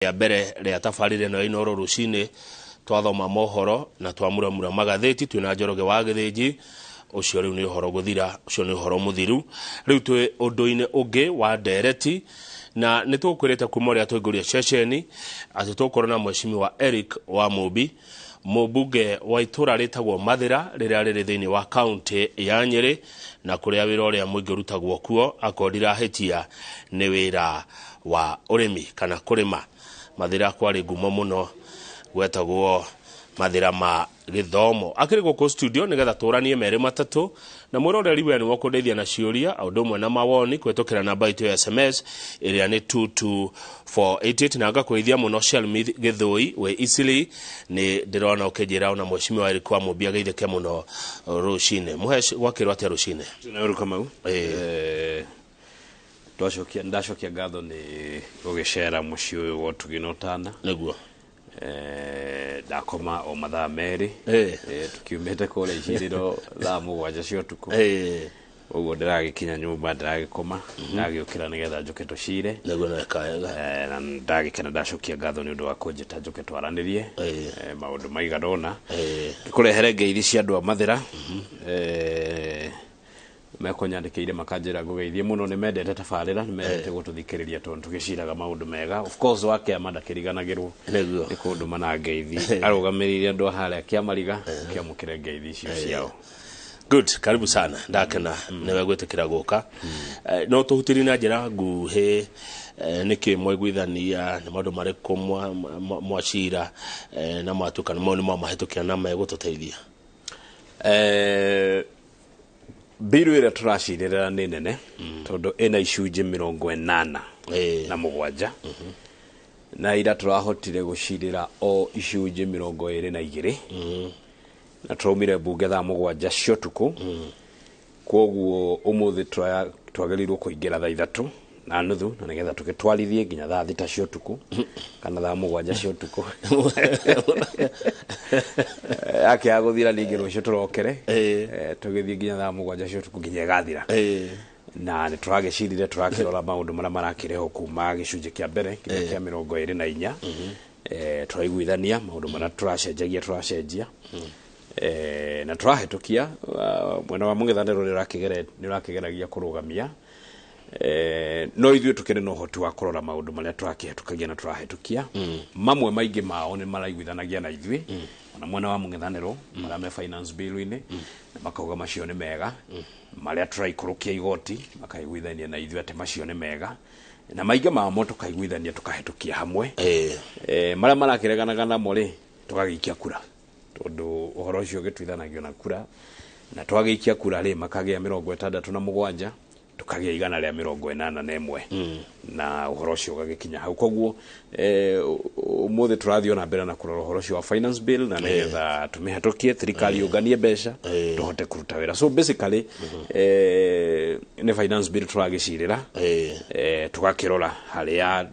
Rĩa mbere rĩa tabarĩra ĩno ya Inooro rũcinĩ twathoma mohoro na twamuramura magathĩti twĩna Njoroge wa Gĩthĩnji. Ũcio rĩu nĩ ũhoro gũthira, ũcio nĩ ũhoro mũthiru. Rĩu twĩ ũndũ-inĩ ũngĩ wa ndereti na nĩ tũkwĩrĩte kuma ũrĩa twaingũria ceceni atĩ tũgũkorwo na Mheshimiwa Eric wa Mũmbi, mũmbunge wa itũra rĩtagwo Mathĩra rĩrĩa rĩrĩ thĩinĩ wa kaunti ya Nyĩrĩ, na kũrĩa wĩra ũrĩa mũingĩ ũrutagwo kuo akorwo ndirahĩtia nĩ wĩra wa ũrĩmi kana kũrĩma. Mathĩra kwarĩ ngumo mũno gwetagwo Mathĩra ma Gĩthomo. Akĩrĩ gũkũ studio nĩgetha tũranie merĩ matatũ na mwĩroreri we nĩwe ũkũndeithia na ciũria o ũndũ ũmwe na mawoni kũhĩtũkĩra namba itũ ya SMS ĩrĩa nĩ 22488, na ngakũgeithia mũno Shelmith Gĩthũi wĩ Isili. Nĩ ndĩrona ũkĩnjĩra ona Mheshimiwa Eric wa Mũmbi ageithĩke mũno rũcinĩ. Mũhesh, gwakĩrwo atĩa rũcinĩ? Nauru Kamau. Twacokia ndacokia ngatho nĩ gũgĩcera mũciĩ ũyũ wa ũtugi na ũtana. Nĩguo. Ndakoma o mathaa 2. Tukiumĩte kũrĩa icirĩro thaa 7 cia ũtukũ. Ũguo ndĩragĩkinya nyũmba ndĩragĩkoma, ndagĩũkĩra nĩgetha njũke tũcire. Nĩguo nĩweka wega. Na ndagĩkena ndacokia ngatho nĩ ũndũ wa kũnjĩta njũke twaranĩrie. Maũndũ maigana ũna. Ngĩkũrehere ngeithi cia andũ a Mathĩra. Mekũnyandĩkĩire makanjĩra ngũgeithie mũno, nĩ mendete tabarĩra, nĩ mendete gũtũthikĩrĩria tondũ tũgĩciraga maũndũ mega. Of course wa kĩama ndakĩriganagĩrwo. Nĩguo. Nĩ kũndũma na ngeithi. Arũgamĩrĩire andũ a harĩa Kĩamariga, kĩamũkĩre ngeithi icio ciao. Good, karibu sana. Ndakena nĩwe gwĩtĩkĩra gũka. No tũhutirie na njĩra nguhĩ, nĩkĩ mwaiguithania, nĩ maũndũ marĩkũ mwacira, na mwatuĩka nĩ mau nĩ mwamahĩtũkia na megũtũteithia? Mbiru ĩrĩa tũracirĩrĩra nĩ nene, tondũ ĩna icunjĩ mĩrongo ĩnana na mũgwanja. Na ira tũrahotire gũcirĩra o icunjĩ mĩrongo ĩrĩ na igĩrĩ. Na tũraumire mbunge thaa 7 cia ũtukũ. Kwoguo ũmũthĩ twagĩrĩirwo kũingĩra thaa 3:30, na nĩgetha tũgĩtwarithie nginya thaa 6 cia ũtukũ, kana thaa 7 cia ũtukũ. Yake ya gũthira ningĩ rũciũ tũrokere. Tũgĩthiĩ nginya thaa 7 cia ũtukũ nginya ĩgathira. Na nĩ tũragĩcirire, tũrakĩrora maũndũ marĩa marakĩrehwo kuma gĩcunjĩ kĩa mbere nginya kĩa mĩrongo ĩrĩ na inya. Tũraiguithania maũndũ marĩa tũracenjagia, tũracenjia. Na tũrahĩtũkia, mwena wa mũng'ethanĩro nĩ ũrakĩgeragia kũrũgamia. No ithuĩ tũkĩrĩ na ũhoti wa kũrora maũndũ marĩa tũrakĩhĩtũkagia na tũrahĩtũkia. Mamwe maingĩ mao nĩ maraiguithanagia na ithuĩ. Ona mwena wa mũng'ethanĩro, marĩa me finance bill-inĩ, na makauga macio nĩ mega. Marĩa tũraikũrũkia igoti, makaiguithania na ithuĩ atĩ macio nĩ mega. Na maingĩ mamo tũkaiguithania tũkahĩtũkia hamwe. Marĩa marakĩreganaga namo rĩ, tũgagĩikia kura. Tondũ ũhoro ũcio ũgĩtuithanagio na kura. Na twagĩikia kura rĩ, makagĩa mĩrongo ĩtandatũ na mũgwanja, tũkagĩa igana rĩa mĩrongo ĩnana na ĩmwe. Na ũhoro ũcio ũgagĩkinya hau. Koguo, ũmũthĩ tũrathiĩ ona mbere na kũrora ũhoro ũcio wa finance bill, na nĩgetha tũmĩhetũkie, thirikari yũnganie mbeca, tũhote kũruta wĩra. So basically, nĩ finance bill tũragĩcirĩra, tũgakĩrora harĩa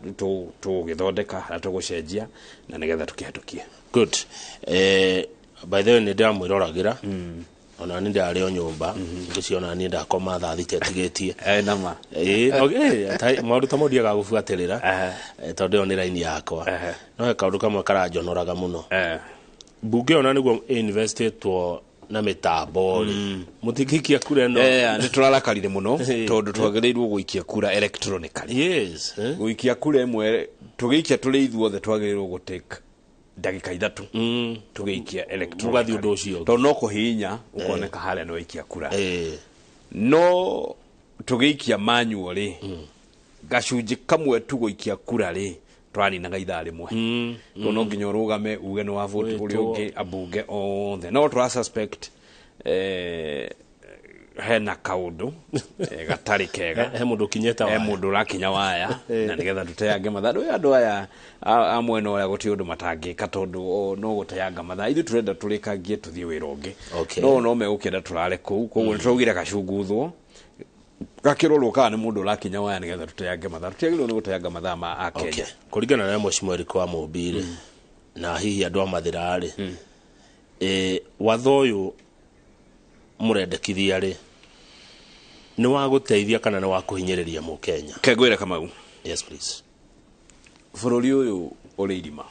tũgũgĩthondeka, harĩa tũgũcenjia, na nĩgetha tũkĩhetũkie. Good. By the way, nĩ ndĩramwĩroragĩra. Ona nĩ ndarĩ o nyũmba, ngĩciona niĩ ndakoma thaa 6 ĩtigĩtie. Nama. No, maũndũ ta mau ndiagaga gũbuatĩrĩra, tondũ ĩyo nĩ raini yakwa. No he kaũndũ kamwe karanjonoraga mũno. Mbunge ĩyo na nĩguo investitwo na mĩtambo rĩ. Mũtingĩikia kura ĩno. Nĩ tũrarakarire mũno, tondũ twagĩrĩirwo gũikia kura electronically. Yes, eh. Gũikia kura ĩmwe, tũgĩikia tũrĩ ithuothe twagĩrĩirwo gũtake ndagĩka 3. Tũgĩikia electronically. Mũgathiĩ ũndũ ũcio ũngĩ. Tondũ no kũhihinya, ũkoneka harĩa nĩ waikia kura. No tũgĩikia manual rĩ, gacunjĩ kamwe tu gũikia kura rĩ, tũraninaga ithaa rĩmwe. Tondũ no nginya ũrũgame uge nĩ wa vote ũrĩa Wĩtwo. ũngĩ, ambunge othe. No tũra suspect, hena kaũndũ, gatarĩ kega. He mũndũ ũkinyĩte He waya. mũndũ ũrakinya waya, na nĩgetha tũteange mathaa. Rĩu andũ aya a mwena ũrĩa gũtirĩ ũndũ matangĩka tondũ no gũteanga mathaa. Ithuĩ tũrenda tũrĩkangie tũthiĩ wĩra ũngĩ. No no megũkĩenda tũrare kũu. Koguo nĩ tũraugire gacunguthwo. Gakĩrorwo kana nĩ mũndũ ũrakinya waya nĩgetha tũteange mathaa. Tũtiagĩrĩirwo nĩ gũteanga mathaa ma a Kenya. Okay. Kũringana na Mheshimiwa Eric wa Mũmbi rĩ, na hihi andũ a Mathĩra rĩ, watho ũyũ mũrendekithia rĩ, nĩ wa gũteithia kana nĩ wa kũhinyĩrĩria Mũkenya? Ke ngwĩre Kamau. Yes, please. Bũrũri ũyũ ũrĩ irima,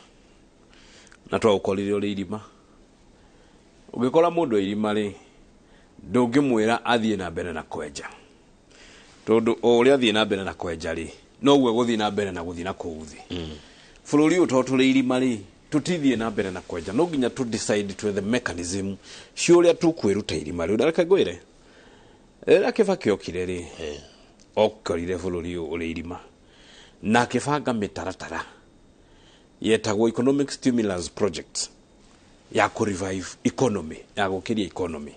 na twaũkorire ũrĩ irima. Ũngĩkora mũndũ irima rĩ, ndũngĩmwĩra athiĩ na mbere na kwenja, tondũ o ũrĩa athiĩ na mbere na kwenja rĩ, noguo egũthiĩ na mbere na gũthiĩ na kũu thĩ. Bũrũri ũyũ to tũrĩ irima rĩ, tũtithiĩ na mbere na kwenja, no nginya tũ decide twethe mechanism cia ũrĩa tũkwĩruta irima rĩu. Na reke ngwĩre, rĩrĩa Kĩbakĩ okire rĩ, okorire bũrũri ũyũ ũrĩ irima, na akĩbanga mĩtaratara yetagwo economic stimulus projects ya kũ revive economy, ya gũkĩria economy.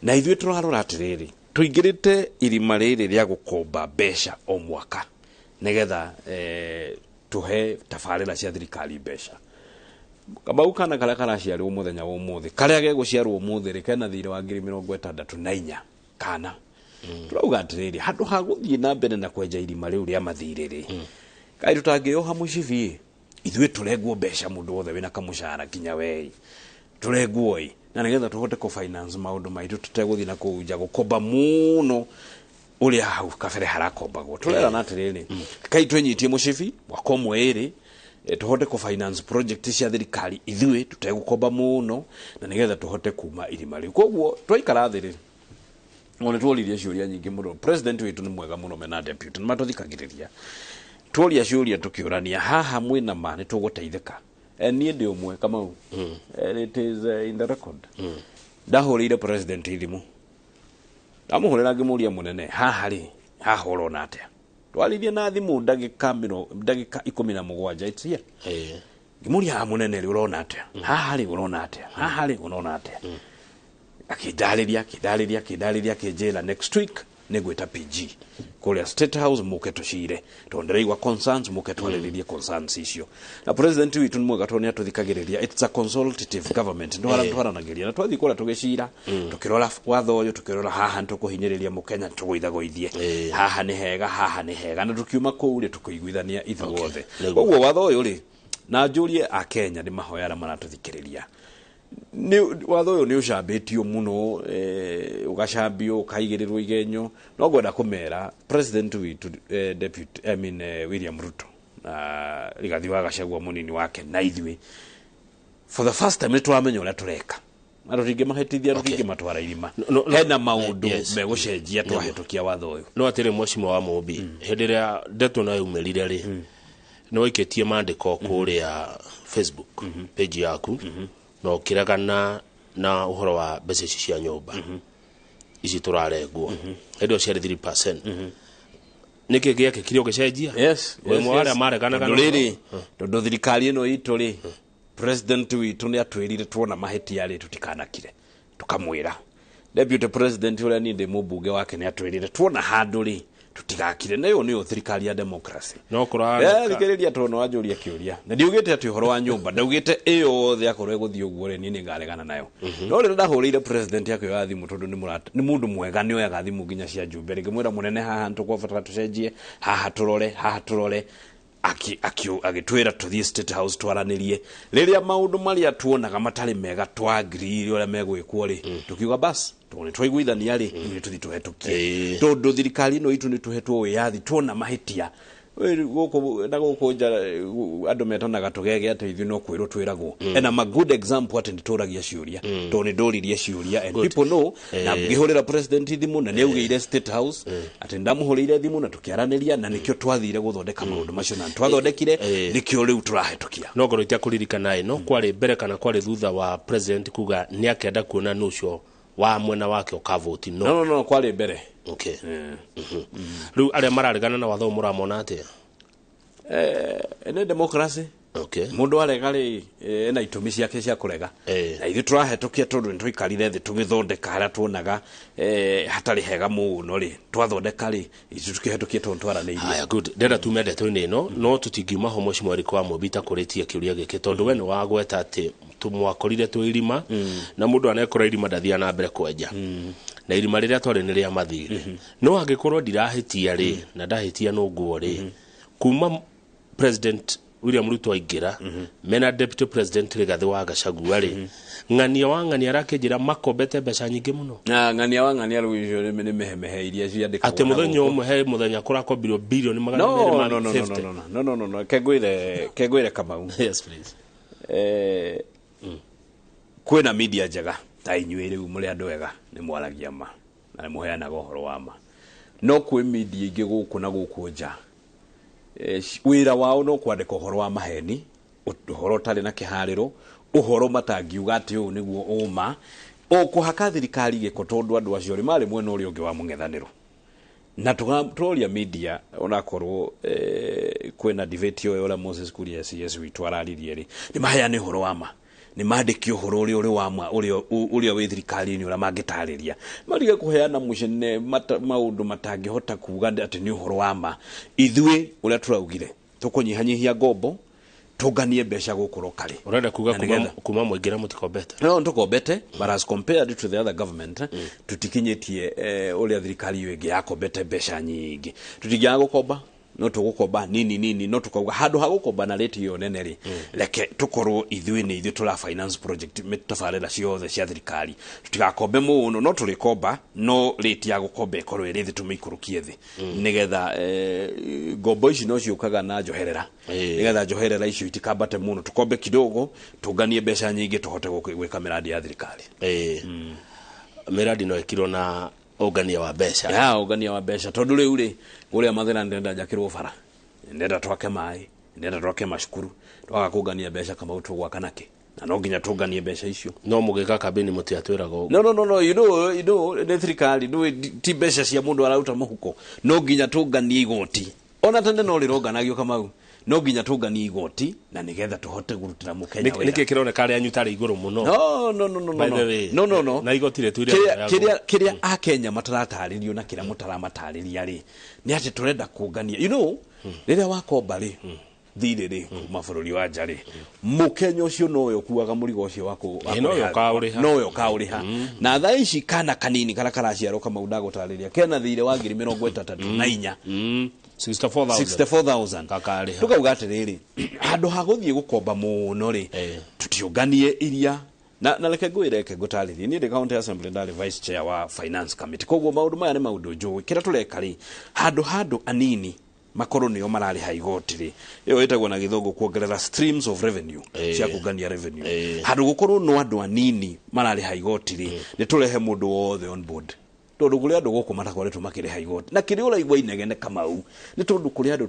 Na ithuĩ tũrarora atĩrĩrĩ, tũingĩrĩte irima rĩrĩ rĩa gũkomba mbeca o mwaka nĩgetha tũhe tabarĩra cia thirikari mbeca. Kamau, kana karĩa karaciarwo mũthenya wa ũmũthĩ, karĩa gegũciarwo ũmũthĩ rĩ, kena thirĩ wa 64,000. Kana tũrauga atĩrĩrĩ, handũ ha gũthiĩ na mbere na kwenja irima rĩu rĩa mathirĩ rĩ, kaĩ tũtangĩoha mũcibi ithuĩ tũrengwo mbeca, mũndũ wothe wĩna kamũcara nginya wei tũrengwo ĩ, na nĩgetha tũhote kũ finance maũndũ maitũ tũtegũthiĩ na kũu nja gũkomba mũno ũrĩa hau kabere harakombagwo. Tũrerana atĩrĩrĩ, kai twĩnyitie mũcibi mwaka ũmwe ĩrĩ, tũhote kũ finance project cia thirikari ithuĩ tũtegũkomba mũno, na nĩgetha tũhote kuma irima rĩu. Koguo twaikara thĩ rĩ, ona tworirie ciũria nyingĩ mũno. President witũ nĩ mwega mũno mena deputy, nĩ matũthikagĩrĩria. Tworia ciũria tũkĩũrania, haha mwĩna ma nĩ tũgũteithĩka? Niĩ ndĩ ũmwe, Kamau. It is in the record, ndahũrĩire president thimũ, ndamũhũrĩra ngĩmũria, "Mũnene, haha rĩ, haha ũrona atĩa?" Twaririe na thimũ ndagĩka 17. It's here. Ngĩmũria, "Haha mũnene rĩ, ũrona atĩa? Haha rĩ, ũrona atĩa? Haha rĩ, ũrona atĩa?" Akĩndarĩria, akĩndarĩria, akĩndarĩria, akĩnjĩra, "Next week nĩngwĩta PG kũrĩa State House, mũke tũcire, tondũ ndĩraigua concerns, mũke twarĩrĩrie concerns icio." Na president witũ nĩ mwega tondũ nĩ atũthikagĩrĩria. It's a consultative government. Twaranagĩria na twathiĩ kũrĩa tũgĩcira, tũkĩrora watho ũyũ, tũkĩrora haha nĩ tũkũhinyĩrĩria mũkenya, tũgũithagũithie, haha nĩ hega, haha nĩ hega, na tũkiuma kũu rĩ, tũkĩiguithania ithuothe. Koguo watho ũyũ rĩ, na njũrie akenya nĩ mahoya arĩa maratũthikĩrĩria, nĩ watho ũyũ nĩ ũcambĩtio mũno, ũgacambio, ũkaigĩrĩrwo igenyo, no ngwenda kũmera president witũ, deputy, I mean, William Ruto na Rigathi wa Gachagua mũnini wake, na ithuĩ for the first time nĩ tũramenya ũrĩa tũreka, na tũtingĩmahĩtithia, tũtingĩmatwara irima. No, Hena maũndũ megũcenjia twahĩtũkia watho ũyũ. No atĩrĩ, mwecimwa wa Mũmbi, hĩndĩ ĩrĩa ndeto no yaumĩrire rĩ, nĩ waikĩtie maandĩko kũrĩa Facebook page yaku na ũkĩregana na ũhoro wa mbeca ici cia nyũmba ici tũrarengwo hĩndĩ ĩyo ciarĩ 3%. Nĩkĩ gĩekĩkire ũgĩcenjia? Yes. Wĩ ũmwe wa arĩa mareganaga Tondũ na rĩrĩ, tondũ thirikari ĩno itũ rĩ, president witũ nĩ atwĩrire tuona mahĩtia rĩ, tũtikanakire, tũkamwĩra. Deputy president ũrĩa niĩ ndĩ mũmbunge wake nĩ atwĩrire tuona handũ rĩ, tũtigakire, na ĩyo nĩyo thirikari ya democracy. No kũrahanĩka Thikĩrĩria, tondũ wanjũria kĩũria na ndiugĩte atĩ ũhoro wa nyũmba, ndaugĩte ĩyo yothe akorwo ĩgũthiĩ ũguo rĩ, niĩ nĩngaregana nayo. No rĩrĩa ndahũrĩire president akĩoya thimũ, tondũ nĩ mũndũ mwega, nĩ oyaga thimũ nginya cia njumbe, ngĩmwĩra, "Mũnene, haha nĩtũkũbatara tũcenjie, haha tũrore, haha tũrore." Agĩtwĩra tũthiĩ State House twaranĩrie. Rĩrĩa maũndũ marĩa tuonaga matarĩ mega twagiriire ũrĩa megwĩkwo rĩ, tũkiuga bas, tondũ nĩ twaiguithania rĩ, ithuĩ tũthiĩ tũhetũkie, tondũ thirikari ĩno itũ nĩ tũhetwo wĩyathi tuona mahĩtia. Gũkũ na gũkũ nja andũ metanaga tũgege atĩ ithuĩ no kwĩrwo twĩragwo, and I'm a good example atĩ nĩ tũragia ciũria, tondũ nĩ ndũririe ciũria and people know, na ngĩhũrĩra president thimũ na nĩ augĩire State House atĩ ndamũhũrĩire thimũ na tũkĩaranĩria, na nĩkĩo twathire gũthondeka maũndũ macio na twathondekire, nĩkĩo rĩu tũrahĩtũkia. No ngorwo itekũririkana ĩ, no kwarĩ mbere kana kwarĩ thutha wa president kuga nĩ akenda kuona nũ ũcio wa mwena wake ũkavoti no? No, kwarĩ mbere. Okay. Rĩu arĩa mararegana na watho ũyũ mũramona atĩa? Nĩ democracy. Mũndũ arega rĩ, ena itũmi ciake cia kũrega. Na ithuĩ tũrahetũkia tondũ nĩ twaikarire thĩ tũgĩthondeka harĩa tuonaga hatarĩ hega mũno rĩ, twathondeka rĩ, ithuĩ tũkĩhetũkia tondũ twaranĩirie. Haya, good. Ndĩrenda tume ndeto-inĩ ĩno, no tũtingiuma ho mwecimwa Eric wa Mũmbi takũrĩtie kĩũria gĩkĩ, tondũ we nĩ wagweta atĩ mwakorire twĩ irima, na mũndũ anekora irima ndathiaga na mbere kwenja, na irima rĩrĩa twarĩ nĩ rĩa mathirĩ. No angĩkorwo ndirahĩtia rĩ, na ndahĩtia nũnguo rĩ, kuma president William Ruto aingĩra mena Deputy President Rigathi wa Gachagua rĩ, Ng'ania wa Ng'ania arakĩnjĩra makombete mbeca nyingĩ mũno. Na Ng'ania wa Ng'ania rĩu icio nĩ mĩhemehe iria ciandĩkagwo atĩ na mũthenya gũkũ. ũmwe he mũthenya kũrakombirwo bilioni magana no merĩ ma no no no 50. no no no no no kengwĩre Kamau. Yes, please. Kwĩna media njega ta inyuĩ rĩu mũrĩ andũ ega, nĩ mwaragia ma na nĩ mũheanaga ũhoro wa ma, no kwĩ media ingĩ gũkũ na gũkũ nja, wĩra wao no kwandĩka ũhoro wa maheni, ũhoro ũtarĩ na kĩharĩro, ũhoro matangiuga atĩ ũyũ nĩguo ũma o kũhaka thirikari gĩko, tondũ andũ acio rĩ marĩ mwena ũrĩa ũngĩ wa mũng'ethanĩro. Na tũroria media, onakorwo kwĩna debate ĩyo ũrĩa Moses Kuria CS witũ araririe rĩ, nĩ maheane ũhoro wa ma, nĩ mandĩke ũhoro ũrĩa ũrĩ wa ma, ũrĩa wĩ thirikari-inĩ, ũrĩa mangĩtarĩria, matige kũheana mũcene maũndũ matangĩhota kuga atĩ nĩ ũhoro wa ma. Ithuĩ ũrĩa tũraugire, tũkũnyihanyihia ngombo, tũnganie mbeca gũkũ locally. Ũrenda kuga Na kuma nĩgetha- kuma mũingĩra mũtikombete? No tũkombete, but as compared to the other government, tutikinyĩtie ũrĩa thirikari ĩyo ĩngĩ yakombete mbeca nyingĩ. Tũtingĩaga gũkomba, no tũgũkomba nini nini, no tũkauga handũ ha gũkomba na rate ĩyo nene rĩ, reke tũkorwo ithuĩ nĩ ithuĩ tũra finance project, tabarĩra ciothe cia thirikari. Tũtigakombe mũno, no tũrĩkomba, no rate ya gũkomba ĩkorwo ĩrĩ thĩ, tũmĩikũrũkie thĩ, nĩgetha ngombo ici no ciũkaga na njoherera, nĩgetha njoherera icio itikambate mũno. Tũkombe kidogo, tũnganie mbeca nyingĩ, tũhote gwĩka mĩradi ya thirikari. Mĩradi no ĩkirwo na ũngania wa mbeca. Ya ũngania wa mbeca, tondũ rĩu rĩ, kũrĩa Mathĩra ndĩrenda njakĩrwo bara, ndĩrenda twake maĩ, ndĩrenda twake macukuru. Twaga kũngania mbeca, Kamau, tũgwaka nakĩ? Na no nginya tũnganie mbeca icio. No mũgĩka kambĩni mũtiatwĩraga ũguo. No, no, no, no, you know nĩ thirikari, ndũĩ ti mbeca cia mũndũ araruta mũhuko. No nginya tũnganie igoti, ona tene no rĩronganagio, Kamau. No nginya tũnganie igoti na nĩgetha tũhote kũrutĩra mũkenya wĩra. Nĩkĩ kĩroneka arĩa anyu tarĩ igũrũ mũno? No, no, no, no, By no. the way, No, no, no. na igoti rĩtuire Kĩrĩa rĩoyagwo. kĩrĩa akenya mataratarĩrio na kĩrĩa mũtaramatarĩria rĩ, nĩ atĩ tũrenda kũngania, rĩrĩa wakomba rĩ, thirĩ rĩ, kuma bũrũri wa nja rĩ, mũkenya ũcio nowe ũkuaga mũrigo ũcio wa Ĩ, nowe ũkaũrĩha. Nowe ũkaũrĩha. Na thaa ici kana kanini karĩa karaciarwo, Kamau, ndagũtarĩria, kena thirĩ wa 34,000. 64,000. 64,000. Kakarĩha. Tukauga atĩrĩrĩ, handũ ha gũthiĩ gũkomba mũno rĩ, tũtiũnganie iria na reke ngwĩre, reke ngũtarĩrie. Niĩ ndĩ county assembly ndarĩ vice chair wa finance committee, koguo maũndũ maya nĩ maũndũ njũĩ. Kĩrĩa tũreka rĩ, handũ ha andũ anini makorwo nĩo mararĩha igoti rĩ, ĩyo ĩtagwo na gĩthũngũ kuongerera streams of revenue, cia kũngania revenue, handũ gũkorwo no andũ anini mararĩha igoti rĩ, nĩ tũrehe mũndũ wothe on board, tondũ kũrĩ andũ gũkũ matakoretwo makĩrĩha igoti. Na kĩrĩa ũraigua inegene, Kamau, nĩ tondũ kũrĩ andũ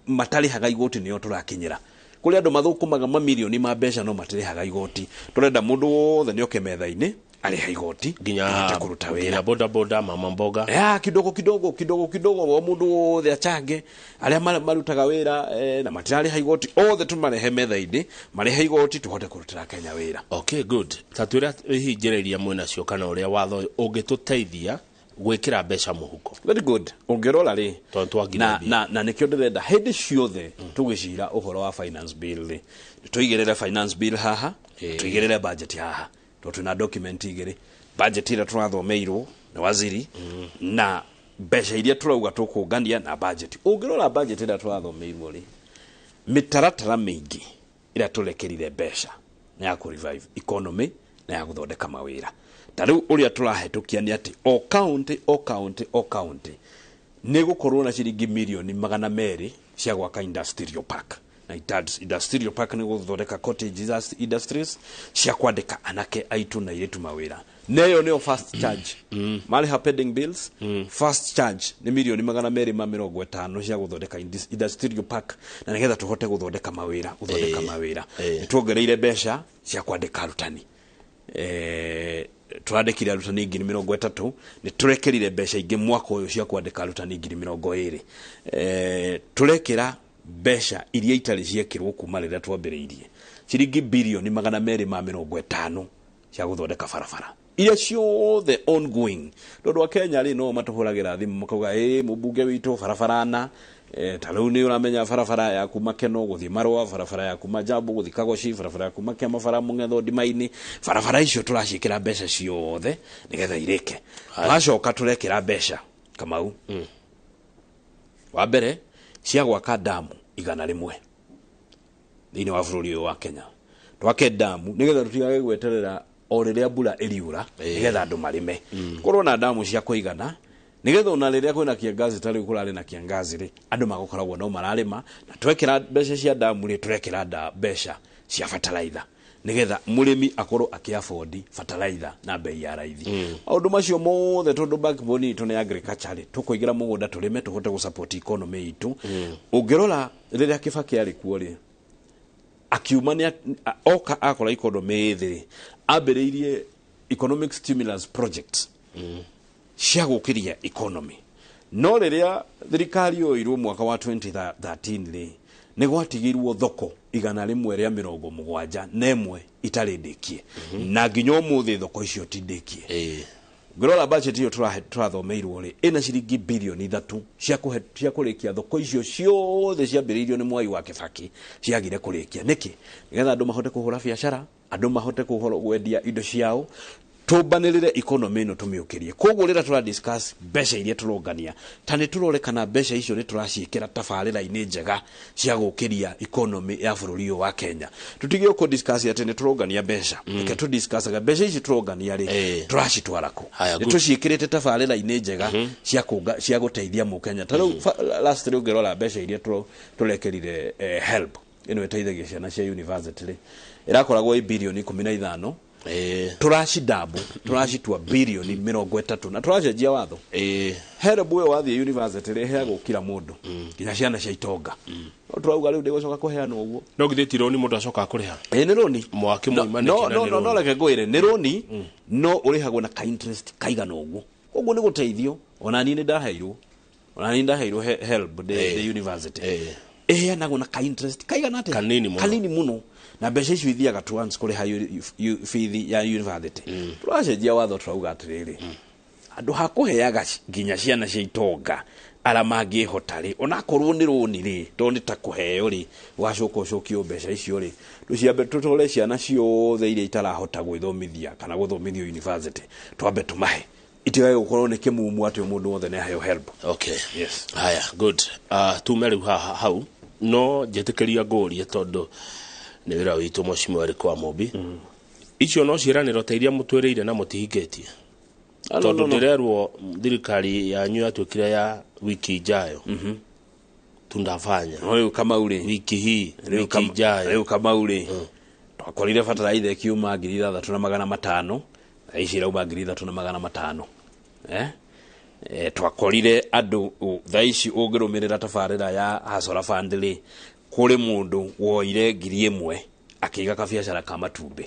matarĩhaga igoti, nĩo tũrakinyĩra. Kũrĩ andũ mathũkũmaga mamirioni ma mbeca no matirĩhaga igoti. Tũrenda mũndũ wothe nĩ oke metha-inĩ arĩha igoti, nginya tũhote kũruta wĩra. Nginya boda boda, mama mboga. Ya kidogo kidogo, kidogo kidogo, o mũndũ wothe achange. Arĩa marutaga wĩra na matirarĩha igoti, othe tũmarehe metha-inĩ marĩhe igoti, tũhote kũrutĩra Kenya wĩra. Okay, good. Ta twĩra hihi njĩra iria mwĩnacio kana ũrĩa watho ũyũ ũngĩtũteithia gwĩkĩra mbeca mũhuko. Very good. Ũngĩrora rĩ, Tondũ twangire na, mbia. na nĩkĩo ndĩrenda hĩndĩ ciothe tũgĩcira ũhoro wa finance bill rĩ, tũigĩrĩre finance bill haha, tũigĩrĩre budget haha, tondũ twĩna document igĩrĩ: budget ĩrĩa tũrathomeirwo nĩ waziri na mbeca iria tũrauga tũkũngania na budget. Ũngĩrora budget ĩrĩa tũrathomeirwo rĩ, mĩtaratara mĩingĩ ĩrĩa tũrekerire mbeca nĩ ya kũ revive economy na ya gũthondeka mawĩra. Ta rĩu ũrĩa tũrahĩtũkia nĩ atĩ o county, o county, o county nĩ gũkorwo na ciringi 200,000,000 cia gwaka industrial park. Na industrial park nĩ gũthondeka cottage industries cia kwandĩka anake aitũ na airĩtu mawĩra. Na ĩyo nĩyo first charge. Marĩha pending bills, first charge nĩ 250,000,000 cia gũthondeka industrial park, na nĩgetha tũhote gũthondeka mawĩra, gũthondeka mawĩra. Nĩ tuongereire mbeca cia kwandĩka arutani, turandĩkire arutani 30,000. Nĩ tũrekerire mbeca ingĩ mwaka ũyũ cia kwandĩka arutani 20,000. Tũrekĩra mbeca iria itarĩ ciekĩrwo kuma rĩrĩa twambĩrĩirie, ciringi 250,000,000,000 cia gũthondeka barabara iria ciothe ongoing, tondũ a Kenya rĩ, no matũhũragĩra thimũ makauga, ĩ mũmbunge witũ, barabara na ta rĩu nĩ ũramenya barabara ya kuma Keno gũthiĩ Marũa, barabara ya kuma Jambo gũthiĩ Kagoci, barabara ya kuma Kĩama bara Mũng'etho Ndima-inĩ. Barabara icio tũraciĩkĩra mbeca ciothe nĩgetha irĩke. Tũracoka tũrekĩra mbeca, Kamau, wa mbere cia gwaka damu 100. Thĩinĩ wa bũrũri ũyũ wa Kenya twake ndamu nĩgetha tũtigage gweterera o rĩrĩa mbura ĩriura nĩgetha andũ marĩme. Korwo na ndamu cia kũigana nĩgetha ona rĩrĩa kwĩna kĩangazi, ta rĩu kũrarĩ na kĩangazi rĩ, andũ magũkoragwo no mararĩma. Na twekĩra mbeca cia ndamu rĩ, tũrekĩra mbeca cia fertilizer nĩgetha mũrĩmi akorwo akĩ-afford fertilizer na bei ya raithi. Maũndũ macio mothe, tondũ backbone itũ nĩ agriculture rĩ, tũkũingĩra mũgũnda tũrĩme tũhote gũ-support economy itũ. Ũngĩrora rĩrĩa Kibaki arĩ kuo rĩ, akiuma nĩ oka akora economy ĩ thĩ rĩ, ambĩrĩirie economic stimulus projects cia gũkĩria economy. No rĩrĩa thirikari yoirwo mwaka wa 2013 rĩ, nĩ gwatigirwo thoko 171 itarĩ ndĩkie, na nginya ũmũthĩ thoko icio ti ndĩkie. Ngĩrora budget ĩyo tũrathomeirwo rĩ, ĩna ciringi 3 birioni cia kũrĩkia thoko icio ciothe ciambĩrĩirio nĩ Mwai wa Kibaki ciagire kũrĩkia. Nĩkĩ? Nĩgetha andũ mahote kũhũra biacara, andũ mahote kũhoro kwendia indo ciao, tũmbanĩrĩre economy ĩno tũmĩũkĩrie. Koguo rĩrĩa tũra discuss mbeca iria tũrongania, ta nĩ tũrore kana mbeca icio nĩ tũraciĩkĩra tabarĩra-inĩ njega cia gũkĩria economy ya bũrũri ũyũ wa Kenya. Tũtige kũ discuss atĩ nĩ tũrongania mbeca. Reke tũ discussaga mbeca ici tũrongania rĩ, tũracitwara kũ? Haya, Nĩ good. tũciĩkĩrĩte tabarĩra-inĩ njega cia kũnga cia gũteithia mũkenya? Ta rĩu last rĩ, ũngĩrora mbeca iria tũrekerire, HELB ĩno ĩteithagia ciana cia university rĩ, ĩrakoragwo ĩ 15 birioni. Tũracidambu, tũracitua 30 birioni, na tũracenjia watho. HELB ũyũ wathiĩ university rĩ, ĩheagwo kila mũndũ, nginya ciana cia itonga. No tũrauga rĩu ndĩgũcoka kũheanwo ũguo. No githĩ ti rũni mũndũ acokaga kũrĩha? Ĩ, nĩ rũni. Mwaki No, mũima no, nĩkĩ na no, nĩ no, no rũni? Reke ngwĩre, nĩ rũni, no ũrĩhagwo na ka interest kaigana ũguo. Koguo nĩ gũteithio. Ona niĩ nĩ ndaheirwo, ona niĩ ndaheirwo HELB ndĩ university. Ĩheanagwo na ka interest kaigana atĩa? Kanini mũno. Kanini mũno, na mbeca icio ithiaga towards kũrĩha bithi ya university. Tũracenjia watho, tũrauga atĩrĩrĩ, handũ ha kũheaga nginya ciana cia itonga arĩa mangĩhota rĩ, onakorwo nĩ rũni rĩ, tondũ nĩ ta kũheo rĩ, ũgacoka ũcokio mbeca icio rĩ, tũciambe tũtware ciana ciothe iria itarahota gwĩthomithia kana gũthomithio university, twambe tũmahe, itigage gũkorwo nĩ kĩmumu atĩ mũndũ wothe nĩ aheo HELB. Yes. Haya, good. Tume rĩu haha hau, no njĩtĩkĩria ngũrie, tondũ nĩ wĩra witũ, mheshimiwa Eric wa Mũmbi, icio no ciĩranĩro ta iria mũtwĩrĩire na mũtihingĩtie? Ah, no, Tondũ no, no. ndĩrerwo thirikari yanyu yatuĩkire ya wiki ijayo tundafanya. No rĩu Kamau rĩ, Wiki hii, rĩu wiki ijayo. Rĩu Kamau rĩ, twakorire bataraitha ĩkiuma 6,500, thaa ici ĩrauma 3,500. Eh? Twakorire andũ thaa ici ũngĩrũmĩrĩra tabarĩra ya Hustler Fund rĩ, kũrĩ mũndũ woire 1,000 akĩiga kabiacara ka matumbĩ.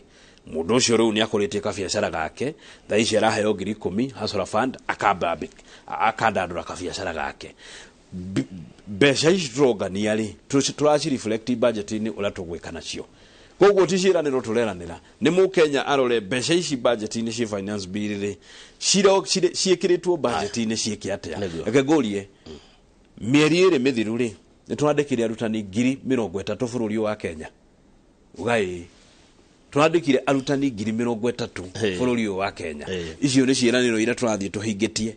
Mũndũ ũcio rĩu nĩ akũrĩtie kabiacara gake, thaa ici araheo 10,000 Hustler Fund, akamba akandandũra kabiacara gake. Mbeca ici tũrongania rĩ, tũraci reflect budget-inĩ ũrĩa tũgwĩka nacio. Koguo ti ciĩranĩro tũreranĩra, nĩ mũkenya arore mbeca ici budget-inĩ ci finance bill rĩ, ciĩkĩrĩtwo budget-inĩ ciĩke atĩa. Reke ngũrie, mĩeri 2 mĩthiru rĩ, nĩ twandĩkire arutani 30,000 bũrũri ũyũ wa Kenya. Ugai twandĩkire arutani 30,000 bũrũri ũyũ wa Kenya. Icio nĩ ciĩranĩro iria tũrathiĩ tũhingĩtie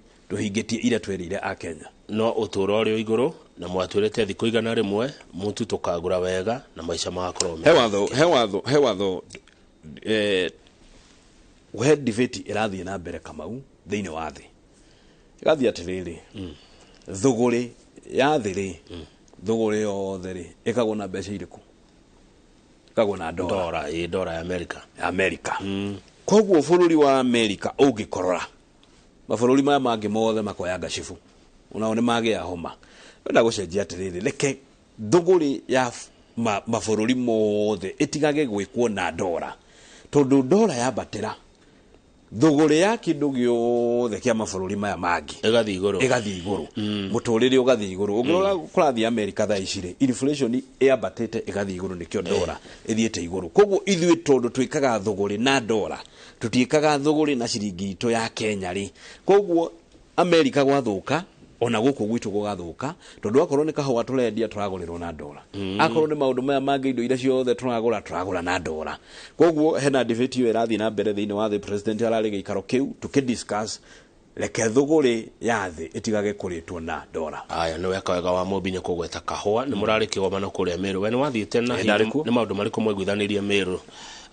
iria twerĩire a Kenya. No ũtũũro ũrĩ o igũrũ, na mwatwĩrĩte thikũ 100 mũtu tũkagũra wega na maica magakorwo He watho he debate ĩrathiĩ na mbere, Kamau, thĩinĩ wa thĩ. Ĩgathiĩ atĩrĩrĩ, thũgũrĩ ya thĩ rĩ, thũgũrĩ yothe rĩ, ĩkagwo na mbeca irĩkũ? Ĩkagwo na ndora. Ndora, ĩ, ndora ya Amerika. Amerika. Koguo bũrũri wa Amerika ũngĩkorora, mabũrũri maya mangĩ mothe makoya ngacibu, onao nĩ magĩa homa. Wenda gũcenjia atĩrĩrĩ, reke thũgũrĩ ya mabũrũri mothe ĩtigage gwĩkwo na ndora, tondũ ndora yambatĩra, thũgũrĩ ya kĩndũ gĩothe kĩa mabũrũri maya mangĩ ĩgathiĩ igũrũ. Ĩgathiĩ igũrũ, mũtũrĩre ũgathiĩ igũrũ. Ũngĩrora kũrathiĩ Amerika thaa ici rĩ, inflation ĩambatĩte ĩgathiĩ igũrũ, nĩkĩo ndora ĩthiĩte igũrũ. Koguo ithuĩ tondũ twĩkaga thũgũrĩ na ndora, tũtiĩkaga thũgũrĩ na ciringi itũ ya Kenya rĩ, koguo Amerika gwathũka, ona gũkũ gwitũ gũgathũka, tondũ akorwo nĩ kahũa tũrendia, tũragũrĩrwo na ndora, akorwo nĩ maũndũ maya mangĩ, indo iria ciothe tũragũra, tũragũra na ndora. Koguo hena debate ĩyo ĩrathiĩ na mbere thĩinĩ wa thĩ. President ararĩ gĩikaro kĩu tũkĩdiscuss. Reke thũgũrĩ ya thĩ ĩtigage kũrĩtwo na dora. Aya, nĩ weka wega wa Mũmbi nĩ kũgweta kahũa. Nĩ mũrarĩ kĩgomano kũrĩa Meru. We nĩ wathiĩte na Ĩ, ndarĩ kuo. Nĩ maũndũ marĩkũ mwaiguithanĩirie Meru,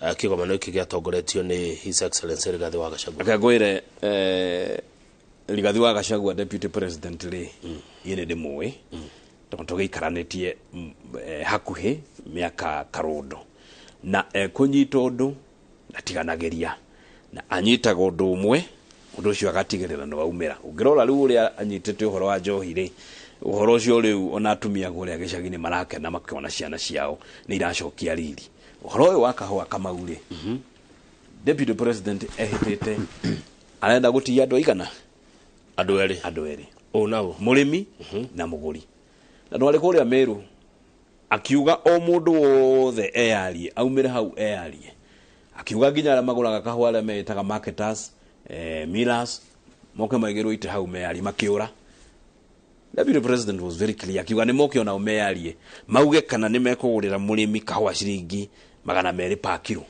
kĩgomano gĩkĩ gĩatongoretio nĩ His Excellency Rigathĩ wa Gachagua? Reke ngwĩre, Rigathĩ wa Gachagua, deputy president rĩ, niĩ nĩ ndĩmũĩ tondũ tũgĩikaranĩtie hakuhĩ mĩaka karũndo, na ekũnyita ũndũ ndatiganagĩria, na anyitaga ũndũ ũmwe, ũndũ ũcio agatigĩrĩra nĩ waumĩra. Ũngĩrora rĩu ũrĩa anyitĩte ũhoro wa njohi rĩ, ũhoro ũcio rĩu ona atumia kũrĩa gĩcagi-inĩ marakena makĩona ciana ciao nĩ iracokia riri. Ũhoro ũyũ wa kahũa Kamau rĩ, deputy president ehĩtĩte arenda gũtigia andũ aigana? Andũ erĩ. Andũ erĩ. Ũ na ũ? Mũrĩmi na mũgũri. Na ndwarĩ kũrĩa Meru akiuga o mũndũ wothe eyarie, aumĩre hau eyarie, akiuga nginya arĩa magũraga kahũa, arĩa meĩtaga marketers, millers, moke maigĩrwo itĩ hau meyarie, makĩũra. Deputy president was very clear, akiuga nĩ moke onao meyarie, mauge kana nĩ mekũgũrĩra mũrĩmi kahũa ciringi 200 per kilo.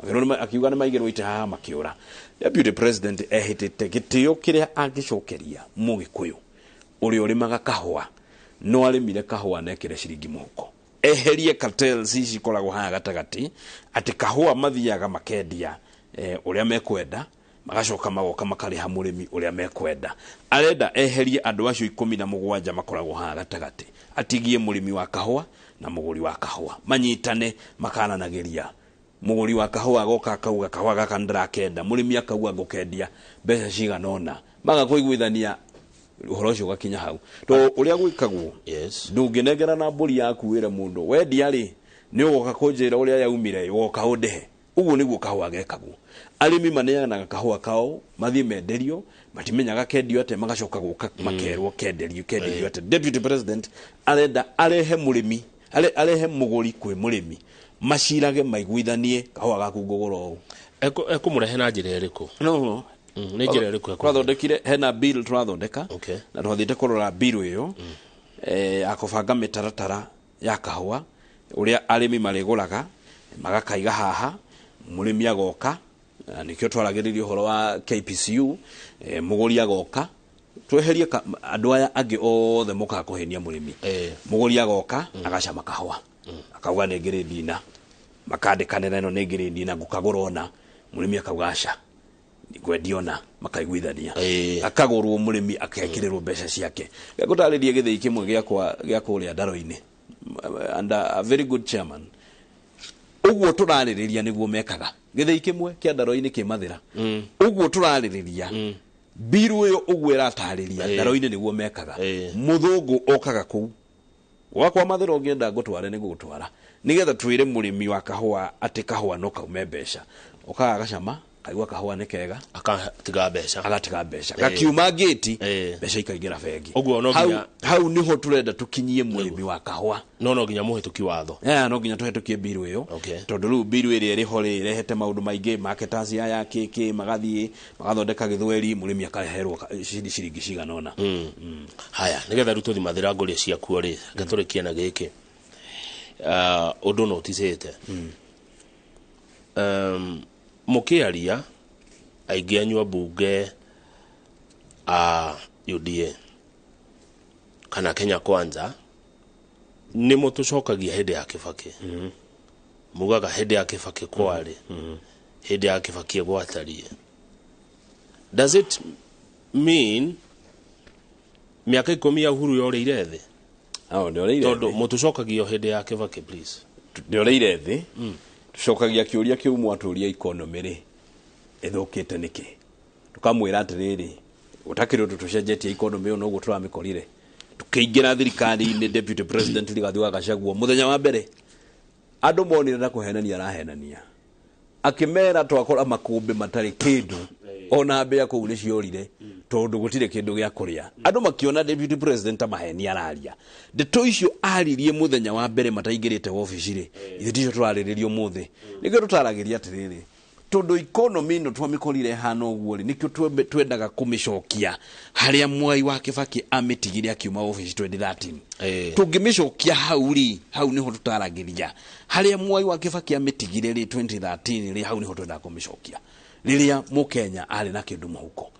Makĩrwo akiuga nĩ maigĩrwo itĩ haha, makĩũra. Deputy president ehĩtĩte gĩtĩo kĩrĩa angĩcokeria mũgĩkũyũ ũrĩa ũrĩmaga kahũa, no arĩmire kahũa na ekĩre ciringi mũhuko, eherie cartels ici ikoragwo haha gatagatĩ, atĩ kahũa mathiaga makendia ũrĩa mekwenda, magacoka magoka makarĩha mũrĩmi ũrĩa mekwenda. Arenda eherie andũ acio 17 makoragwo haha gatagatĩ, atigie mũrĩmi wa kahũa na mũgũri wa kahũa manyitane, makaranagĩria. Mũgũri wa kahũa agoka akauga, "Kahũa gaka nĩndĩrakenda." Mũrĩmi akauga, "Ngũkendia mbeca cigana ũna." Maga kũiguithania, ũhoro ũcio ũgakinya hau to ũrĩa gwĩkagwo. Ndũngĩnengera na mbũri yaku wĩre mũndũ wendia rĩ, nĩ ũgoka kũnjĩra ũrĩa yaumire, ũgoka ũndĩhe. Ũguo nĩguo kahũa gekagwo. Arĩmi maneanaga kahũa kao mathiĩ menderio, matimenyaga kendio atĩa, magacoka gũka makerwo kenderio kenderio atĩa. Deputy president arenda arehe mũrĩmi, arehe mũgũri kwĩ mũrĩmi, macirage, maiguithanie, "Kahũa gaku ngũgũra ũũ." Ekũmũrehe na njĩra ĩrĩkũ? No. Nĩ njĩra ĩrĩkũ ekũmũrehe? Twathondekire, hena bill tũrathondeka, na twathiĩte kũrora bill ĩyo ya kũbanga mĩtaratara ya kahũa, ũrĩa arĩmi marĩgũraga magakaiga haha, mũrĩmi agoka, na nĩkĩo twaragĩrĩria ũhoro wa KPCU, mũgũri agoka, tweherie andũ aya angĩ othe mokaga kũhenia mũrĩmi. Mũgũri agoka agacama kahũa, akauga nĩ ngĩrĩndi ina, makandĩkanĩra, ĩno nĩ ngĩrĩndi ina, ngũkagũra ona. Mũrĩmi akauga, "Aca, ngwendia ona." Makaiguithania, akagũrwo, mũrĩmi akekĩrĩrwo mbeca ciake. Ngũtarĩrie gĩthĩi kĩmwe gĩakwa gĩa kũrĩa Ndaro-inĩ, and a very good chairman, ũguo tũrarĩrĩria nĩguo mekaga. Gĩthĩi kĩmwe kĩa Ndaro-inĩ kĩ Mathĩra, ũguo tũrarĩrĩria mbiru ĩyo, ũguo ĩratarĩria, Ndaro-inĩ nĩguo mekaga. Mũthũngũ okaga kũu gwakwa Mathĩra, ũngĩenda ngũtware nĩ gũgũtwara, nĩgetha twĩre mũrĩmi wa kahũa atĩ kahũa no kaume mbeca. Okaga agacama, kaigua kahũa nĩ kega, Akatiga mbeca. Agatiga mbeca, gakiuma ngĩti, mbeca ikaingĩra bengi. Ũguo no Hau, nginya hau niho turenda tukinyie mũrĩmi wa kahũa. No nginya mũhĩtũki watho. Yeah, no nginya tũhetũkie mbiru ĩyo, tondũ rĩu mbiru ĩrĩa ĩrĩ ho rĩ, ĩrehete maũndũ maingĩ. Marketers aya kĩkĩ magathiĩ magathondeka gĩthweri, mũrĩmi akaheherwo ciringi cigana ũna. Haya, nigetha rĩu tũthi mathĩra ngũrĩa ciakuo rĩ, reke tũrĩkie na gĩkĩ. Ũndũ no ũticĩte mũkĩaria, aingĩ anyu ambunge a UDA kana Kenya Kwanza nĩ mũtũcokagia hĩndĩ ya Kĩbakĩ. Mugaga hĩndĩ ya Kĩbakĩ kwarĩ, hĩndĩ ya Kĩbakĩ gwatariĩ. Does it mean mĩaka 10 ya Uhuru yorĩire thĩ? Ao, ndĩoreire Tondũ thĩ. mũtũcokagia o hĩndĩ ya Kĩbakĩ, please. Ndĩoreire thĩ. Tũcokagia kĩũria kĩu mwatũria, economy rĩ, ĩthũkĩte nĩkĩ? Tũkamwĩra atĩrĩrĩ, gũtakĩrĩ ũndũ tũcenjetie economy ĩyo, noguo tũramĩkorire tũkĩingĩra thirikari-inĩ. Deputy President Rigathi wa Gachagua, mũthenya wa mbere andũ monire na kũhenania arahenania, akĩmera twakora makũmbĩ matarĩ kĩndũ, ona mbĩa kũu nĩ ciorire tondũ gũtirĩ kĩndũ gĩa kũrĩa. Andũ makĩona deputy president ta maheni araria. Ndeto icio aririe mũthenya wa mbere mataingĩrĩte wobici rĩ, ithuĩ ticio tũrarĩrĩria ũmũthĩ. Nĩkĩo tũtaragĩria atĩrĩrĩ, tondũ economy ĩno twamĩkorire hana ũguo rĩ, nĩkĩo twendaga kũmĩcokia harĩa Mwai wa Kĩbakĩ amĩtigire akiuma wobici 2013. Tũngĩmĩcokia hau rĩ, hau nĩho tũtaragĩria, harĩa Mwai wa Kĩbakĩ amĩtigire rĩ 2013 rĩ, hau nĩho twendaga kũmĩcokia, rĩrĩa mũkenya arĩ na kĩndũ mũhuko.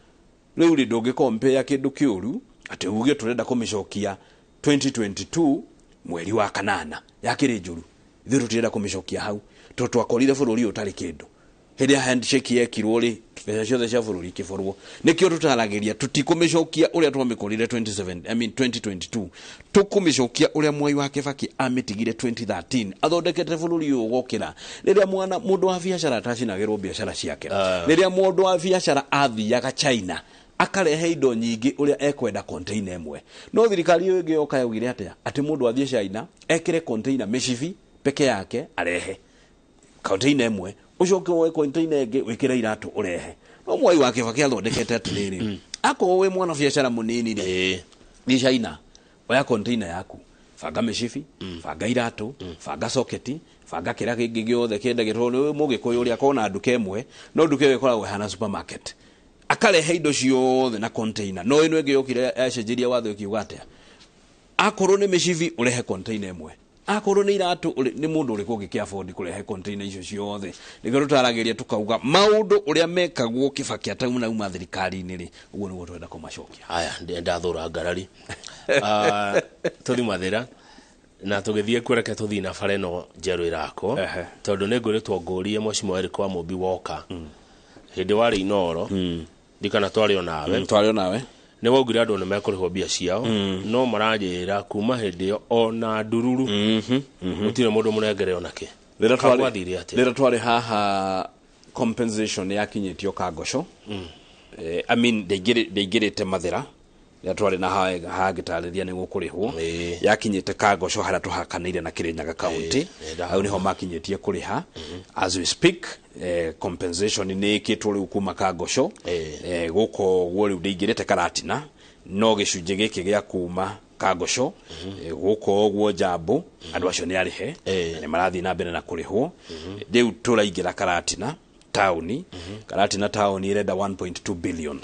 Rĩu rĩ, ndũngĩkompea kĩndũ kĩũru atĩ uge tũrenda kũmĩcokia 2022 mweri wa kanana, yakĩrĩ njũru. Ithuĩ tũtirenda kũmĩcokia hau, tondũ twakorire bũrũri ũyũ ũtarĩ kĩndũ. Hĩndĩ ya handshake yekirwo rĩ, mbeca ciothe cia bũrũri ikĩborwo. Nĩkĩo tũtaragĩria tũtikũmĩcokia ũrĩa twamĩkorire 27, I mean 2022. Tũkũmĩcokia ũrĩa Mwai wa Kĩbakĩ amĩtigire 2013, athondekete bũrũri ũyũ ũgokĩra. Rĩrĩa mwana mũndũ wa biacara atacinagĩrwo biacara ciake, rĩrĩa mũndũ wa biacara athiaga China akarehe indo nyingĩ ũrĩa ekwenda container ĩmwe. No thirikari ĩyo ĩngĩ yoka yaugire atĩa? Atĩ mũndũ athiĩ China ekĩre container mĩcibi peke yake, arehe container ĩmwe, ũcoke woe container ĩngĩ wĩkĩre iratũ ũrehe. No Mwai wa Kĩbakĩ athondekete atĩrĩrĩ, akorwo wĩ mwana biacara mũnini rĩ, thiĩ China, oya container yaku, banga mĩcibi, banga iratũ, banga soketi, banga kĩrĩa kĩngĩ gĩothe kĩendagĩrwo nĩ mũgĩkũyũ ũrĩa akona nduka ĩmwe, no nduka ĩyo ĩkoragwo ĩhana supermarket, akarehe indo ciothe na container. No ĩno ĩngĩ yokire yacenjeria watho, ĩkiuga atĩa? Akorwo nĩ mĩcibi, ũrehe container ĩmwe, akorwo nĩ iratũ. Nĩ mũndũ ũrĩkũ ũngĩkĩ afford kũrehe container icio ciothe? Nĩkĩo tũtaragĩria tũkauga maũndũ ũrĩa mekagwo Kĩbakĩ atauma thirikari-inĩ rĩ, ũguo nĩguo tũrenda kũmacokia. Aya, ndathũra ngarari. Tũthi Mathĩra na tũgĩthiĩ kwereke, tũthiĩ na bara ĩno njerũ ĩrakwo, tondũ nĩ ngũrĩtwo ngũrie Mheshimiwa Eric wa Mũmbi woka hĩndĩ warĩ Inoro, ndikana twarĩ o nawe. Twarĩ nawe. Nĩ waugire andũ nĩ mekũrĩhwo mbia ciao, no maranjĩra kuma hĩndĩ ĩyo ona ndururu gũtirĩ mũndũ mũnengere onake. Rĩrĩa twarĩ Gwathire atĩa? Rĩrĩa twarĩ haha, compensation yakinyĩtio Kangoco. I mean, ndĩingĩrĩte Mathĩra. Rĩrĩa twarĩ na hangĩtarĩria nĩ gũkũrĩhwo, yakinyĩte Kangoco harĩa tũhakanĩire na Kĩrĩnyaga County. Hau nĩho makinyĩtie kũrĩha. As we speak, compensation nĩ ĩkĩtwo rĩu kuma Kangoco gũkũ ũguo. Rĩu ndĩingĩrĩte Karatina, no gĩcunjĩ gĩkĩ gĩa kuma Kangoco gũkũ ũguo Njambu, andũ acio nĩ arĩhe na nĩ marathiĩ na mbere na kũrĩhwo. Rĩu tũraingĩra Karatina taũni. Karatina taũni ĩrenda 1.2 billion,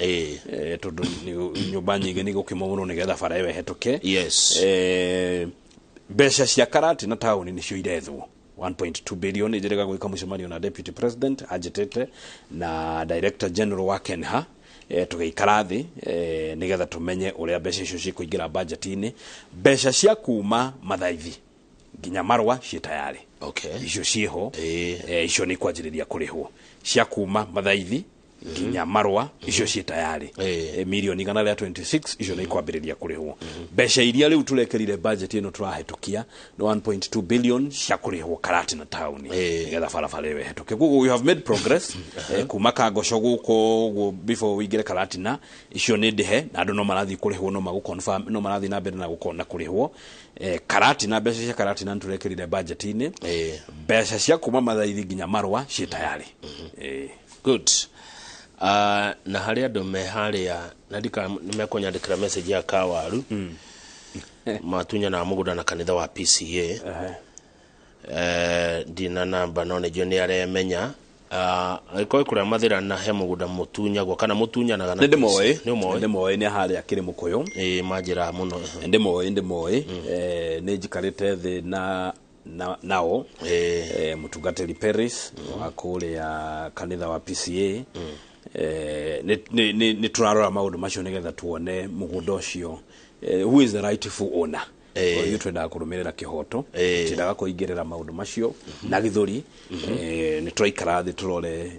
tondũ nyũmba nyingĩ nĩ gũkĩmomorwo nĩgetha bara ĩyo ĩhetũke. Mbeca cia Karatina taũni nĩcio irethwo, 1.2 billion. Njĩrĩga gwĩka mũcemanio na deputy president anjĩtĩte na director general wa Kenha, tũgĩikara thĩ nĩgetha tũmenye ũrĩa mbeca icio cikũingĩra budget-inĩ. Mbeca cia kuma Mathaithi nginya Marũa ciĩ tayarĩ. Icio ciĩho. Icio nĩ ikwanjĩrĩria kũrĩhwo, cia kuma Mathaithi nginya Marũa, icio ciĩ tayarĩ. Mirioni 126, icio nĩ ikwambĩrĩria kũrĩhwo. Mbeca iria rĩu tũrekerire budget ĩno tũrahĩtũkia nĩ 1.2 billion cia kũrĩhwo Karatina taũni nĩgetha barabara ĩyo ĩhetũke. Koguo we have made progress kuma Kangoco gũkũ ũguo before ũingĩre Karatina, icio nĩ ndĩhe na andũ no marathiĩ kũrĩhwo, no magũ confirm no marathiĩ na mbere na na kũrĩhwo. Karatina, mbeca cia Karatina nĩ tũrekĩrire budget-inĩ. Mbeca cia kuma Mathaithi nginya Marũa ciĩ tayarĩ. Good. Na harĩ andũ me harĩa na ndika nĩ mekũnyandĩkĩra message ya kawaru matunyanaga mũgũnda na kanitha wa PCA. Ndina namba, no nĩnjũĩ nĩ aremenya. Angĩkorwo kũrĩa Mathĩra na he mũgũnda mũtunyagwo kana mũtunyanaga na Nĩ ndĩmoĩ. PCA. Nĩ ũmoĩ? Nĩ ndĩmoĩ, nĩ harĩa kĩrĩ mũkũyũ. Ĩĩ, manjĩra mũno. Ndĩmoĩ. Nĩ njikarĩte thĩ na nao, mũtungatĩri Paris wa kũrĩa kanitha wa PCA. Nĩ tũrarora maũndũ macio nĩgetha tuone mũgũnda ũcio, who is the rightful owner. Ithuĩ twendaga kũrũmĩrĩra kĩhoto, twendaga kũingĩrĩra maũndũ macio na gĩthũri. Nĩ tũraikara thĩ tũrore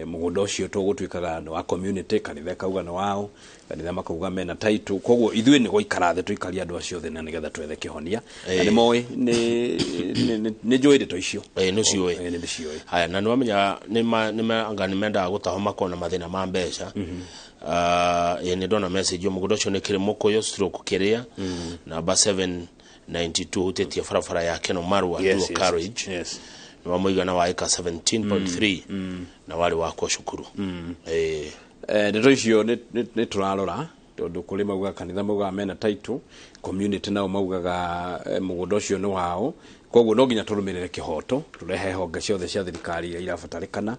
mũgũnda ũcio tũgũtuĩkaga nĩ wa community, kanitha ĩkauga nĩ wao, kanitha makauga mena title. Koguo ithuĩ nĩ gũikara thĩ tũikarie andũ acio thĩ na nĩgetha twethe kĩhonia. Na nĩ moĩ, nĩ njũĩ ndeto icio. Nĩ ũciũĩ? Nĩ ndĩciũĩ. Haya, na nĩ wamenya anga nĩ mendaga gũtaho makona mathĩna ma mbeca. Ĩ, nĩ ndona message. Mũgũnda ũcio nĩ kĩrĩ mũkũyũ stroke kĩrĩa namba 792 hutĩtie barabara ya Keno Marua, dual carriage, nĩ wa mũigana wa ĩka 17.3 na warĩ wakwo cukuru. Ndeto icio nĩ tũrarora, tondũ kũrĩ maugaga kanitha maugaga mena title, community nao maugaga mũgũnda ũcio nĩ wao. Koguo no nginya tũrũmĩrĩre kĩhoto, tũrehe honge ciothe cia thirikari iria irabatarĩkana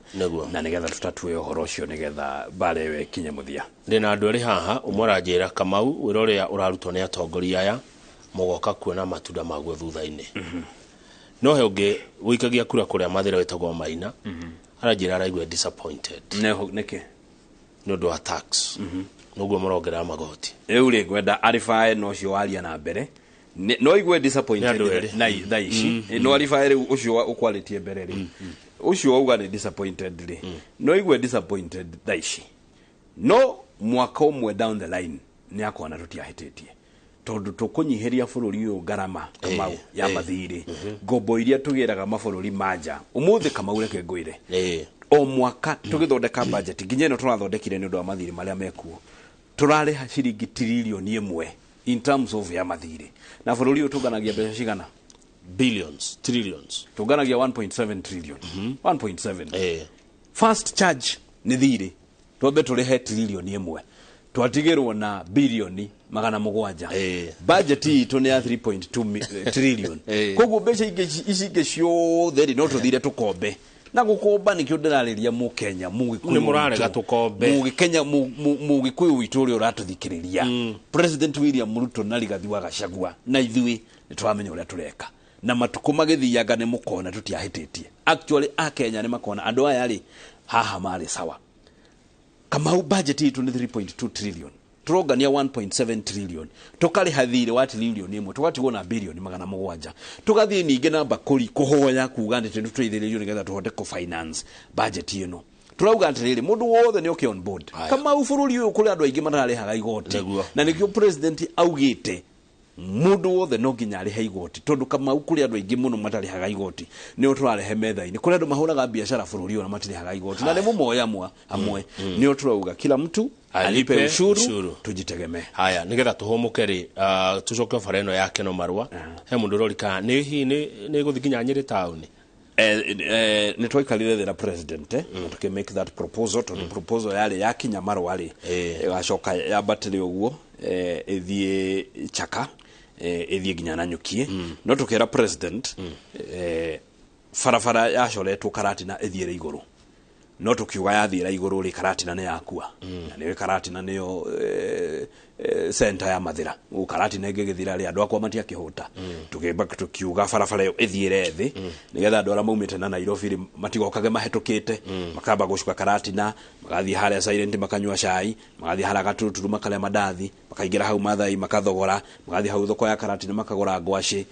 na nĩgetha tũtatue ũhoro ũcio nĩgetha mbara ĩyo ĩkinye mũthia. Ndĩna andũ erĩ haha. Ũmwe aranjĩra, "Kamau, wĩra ũrĩa ũrarutwo nĩ atongoria aya mũgoka kuona matunda maguo thutha-inĩ." No he ũngĩ ũikagia kura kũrĩa Mathĩra wĩtagwo Maina, aranjĩra araigua disappointed. Nĩkĩ? Nĩ ũndũ wa tax. Noguo mũrongerera magoti. Rĩu rĩ, ngwenda aribae na ũcio waria na mbere. No igue disappointed Nĩ andũ erĩ. na thaa ici. No aribae rĩu ũcio ũkwarĩtie mbere rĩ, ũcio wauga nĩ disappointed rĩ, no igue disappointed thaa ici, no mwaka ũmwe down the line nĩ akona tũtiahĩtĩtie, tondũ tũkũnyihĩria bũrũri ũyũ ngarama, Kamau, ya mathirĩ, ngombo iria tũgĩraga mabũrũri ma nja. Ũmũthĩ, Kamau, reke ngwĩre, o mwaka tũgĩthondeka budget nginya ĩno tũrathondekire nĩ ũndũ wa mathirĩ marĩa mekuo, tũrarĩha ciringi 1 trillion in terms of ya mathirĩ. Na bũrũri ũyũ tũnganagia mbeca cigana? Billions, trillions. Tũnganagia 1.7 trillion, 1.7. First charge nĩ thirĩ, twambe tũrĩhe 1 trillion, twatigĩrwo na 700 billion. Budget itũ nĩ ya 3.2 trillion. Koguo mbeca ingĩ ici ingĩ ciothe rĩ, no tũthire tũkombe. Na gũkomba nĩkĩo ndĩrarĩria mũkenya, mũgĩkũyũ Nĩ mũrarega witũ. tũkombe. Mũgĩkenya, mũgĩkũyũ witũ ũrĩa ũratũthikĩrĩria, President William Ruto na Rigathi wa Gachagua na ithuĩ nĩ tũramenya ũrĩa tũreka, na matukũ magĩthianga nĩ mũkona tũtiahĩtĩtie. Actually, akenya nĩ makona andũ aya rĩ haha marĩ sawa. Kamau, budget itũ nĩ 3.2 trillion, tũrongania 1.7 trillion, tũkarĩha thirĩ wa 1 trillion, tũgatigwo na 700 billion, tũgathiĩ ningĩ na mbakũri kũhoya kuga atĩ tũteithĩrĩrio nĩgetha tũhote kũ-finance budget ĩno. Tũrauga atĩrĩrĩ, mũndũ wothe nĩ oke on board. Aya. Kamau, bũrũri ũyũ kũrĩ andũ aingĩ matararĩhaga igoti. Na nĩkĩo president augĩte mũndũ wothe no nginya arĩhe igoti, tondũ, Kamau, kũrĩ andũ aingĩ mũno matarĩhaga igoti, nĩo tũrarehe metha-inĩ. Kũrĩ andũ mahũraga biacara bũrũri ũyũ na matirĩhaga igoti, na nĩ mũmoya amwe amwe, nĩo tũrauga kila mtu alipe alipe ushuru, ushuru. Tujitegemee. Haya, nigetha tũhũmũke rĩ, tũcoke bara ĩno ya Keno Marua, he mũndũ ũrorika nĩ hihi nĩ gũthiĩ nginya Nyĩrĩ taũni? Nĩ twaikarire thĩ na president, na tũkĩ make that proposal, tondũ proposal yarĩ yakinya Marũa rĩ, ĩgacoka yambatĩre ũguo, ĩthiĩ Chaka, ĩthiĩ nginya Nanyukie. No tũkĩra president, barabara yacoretwo Karatina ĩthiĩre igũrũ, no tukiuga yathiĩra igũrũ rĩ, Karatina nĩ yakua, na nĩwe Karatina nĩyo center ya Mathĩra. Ũguo Karatina ĩngĩgĩthira rĩ, andũ akwa matiakĩhũta. Tũkĩmba tukiuga barabara ĩyo ĩthiĩre thĩ, nĩgetha andũ arĩa maumĩte na Nairobi rĩ, matigokage mahĩtũkĩte, makamba gũcuka Karatina, magathiĩ harĩa Silent makanyua cai, magathiĩ harĩa Gaturuturu makarĩa mandathi, makaingĩra hau Mathai makathogora, magathiĩ hau thoko ya Karatina makagũra ngwacĩ,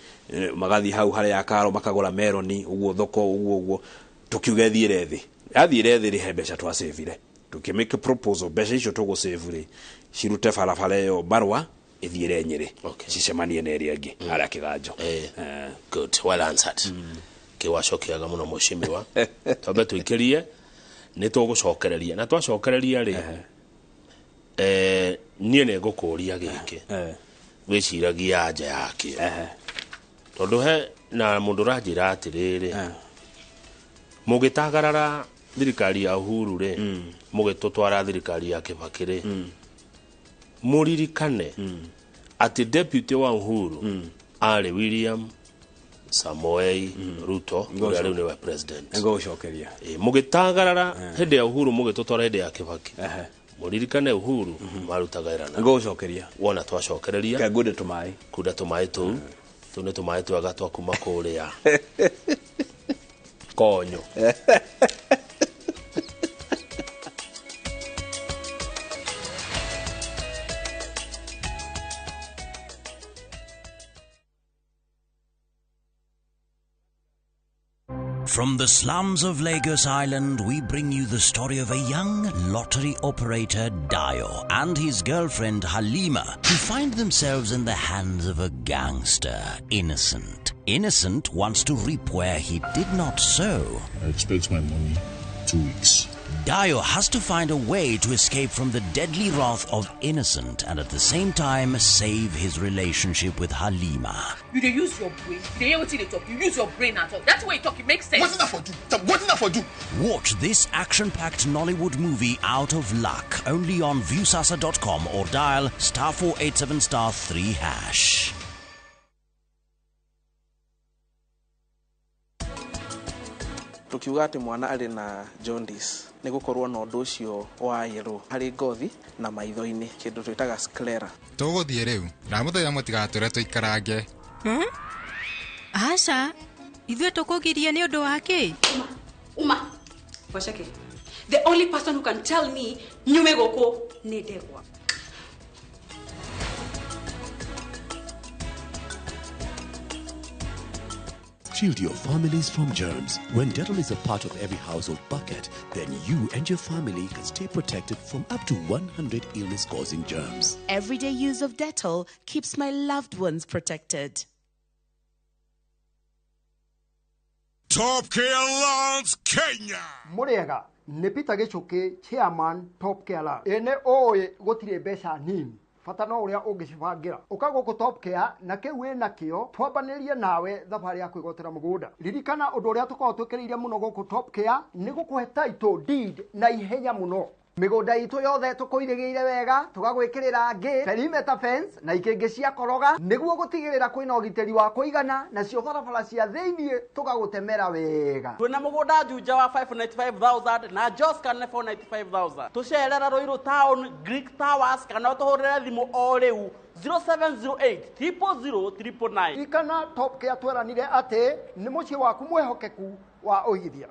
magathiĩ hau harĩa Karo makagũra meroni, ũguo thoko ũguo ũguo. Tukiuga ĩthiĩre thĩ. Yathiĩre thĩ rĩ, he mbeca twasavire. Tukĩmake proposal, mbeca icio tũgũsave rĩ, cirute barabara ĩyo Marũa ĩthiĩre Nyĩrĩ, cicemanie na ĩrĩa ĩngĩ harĩa Kĩganjo. Good, well answered. Kĩwacokiaga mũno mũcimiwa. Twambe tũikĩrie, nĩ tũgũcokereria, na twacokereria rĩ, niĩ nĩ ngũkũria gĩkĩ, wĩciragia anja yakĩo, tondũ he na mũndũ ũranjĩra atĩrĩrĩ, mũgĩtagarara thirikari ya Uhuru rĩ, mũgĩtũtwara thirikari ya Kibaki rĩ, mũririkane atĩ deputy wa Uhuru arĩ William Samoei Ruto, ũrĩa rĩu nĩwe president. Nĩngũgũcokeria. Mũgĩtagarara hĩndĩ ya Uhuru, mũgĩtũtwara hĩndĩ ya Kibaki, mũririkane Uhuru marutaga wĩra na Nĩngũgũcokeria. Wona twacokereria. Kengunde tũmaĩ. Kunda tũmaĩ tũu. Tũu nĩ tũmaĩ twega twa kuma kũrĩa Konyo. From the slums of Lagos Island, we bring you the story of a young lottery operator, Dio, and his girlfriend, Halima, who find themselves in the hands of a gangster, Innocent. Innocent wants to reap where he did not sow. I expect my money 2 weeks. Dio has to find a way to escape from the deadly wrath of Innocent and at the same time save his relationship with Halima. You dey use your brain. You dey hear wetin you dey talk. You use your brain at all. That's way you talk, e make sense. Wetin I for do? Wetin I for do? Watch this action-packed Nollywood movie, Out of Luck, only on Viusasa.com or dial *487*3#. Tukiuga atĩ mwana arĩ na jaundice nĩ gũkorwo na ũndũ ũcio wa yellow harĩ ngothi na maitho-inĩ, kĩndũ twĩtaga sclera. Tũgũthiĩ rĩu, ndamũthaitha mũtigatũre tũikarange. Aca, ithuĩ tũkũgiria nĩ ũndũ wa kĩ? Uma Wacheke, the only person who can tell me nyume gũkũ nĩ ndegwa. Shield your families from germs. When Dettol is a part of every household bucket, then you and your family can stay protected from up to 100 illness-causing germs. Everyday use of Dettol keeps my loved ones protected. Top Care Lawns Kenya. Muriega nĩ Peter Gĩchũkĩ, chairman Top Care Lawns. Ene ũĩ gũtirĩ mbeca nini, bata no ũrĩa ũngĩcibangĩra. Ũka gũkũ Top Care na kĩu wĩ nakĩo twambanĩrie nawe thabarĩ ya kwĩgwatĩra mũgũnda. Ririkana ũndũ ũrĩa tũkoragwo twĩkĩrĩire mũno gũkũ Top Care nĩ gũkũhe title deed na ihenya mũno. Mĩgũnda itũ yothe tũkũirĩgĩire wega, tũgagwĩkĩrĩra ngĩ, perimeter fence na ikĩngĩ cia koroga nĩguo gũtigĩrĩra kwĩna ũgitĩri wa kũigana, nacio barabara cia thĩiniĩ tũgagũtemera wega. Twĩna mũgũnda Juja wa 595,000 na Joska nĩ 495,000. Tũcerera Ruiru Town, Greek Towers, kana ũtũhũrĩre thimũ o rĩu 0708 000 999. Ririkana Top Care tweranire atĩ nĩ mũciĩ waku mwĩhokeku wa ũigithia.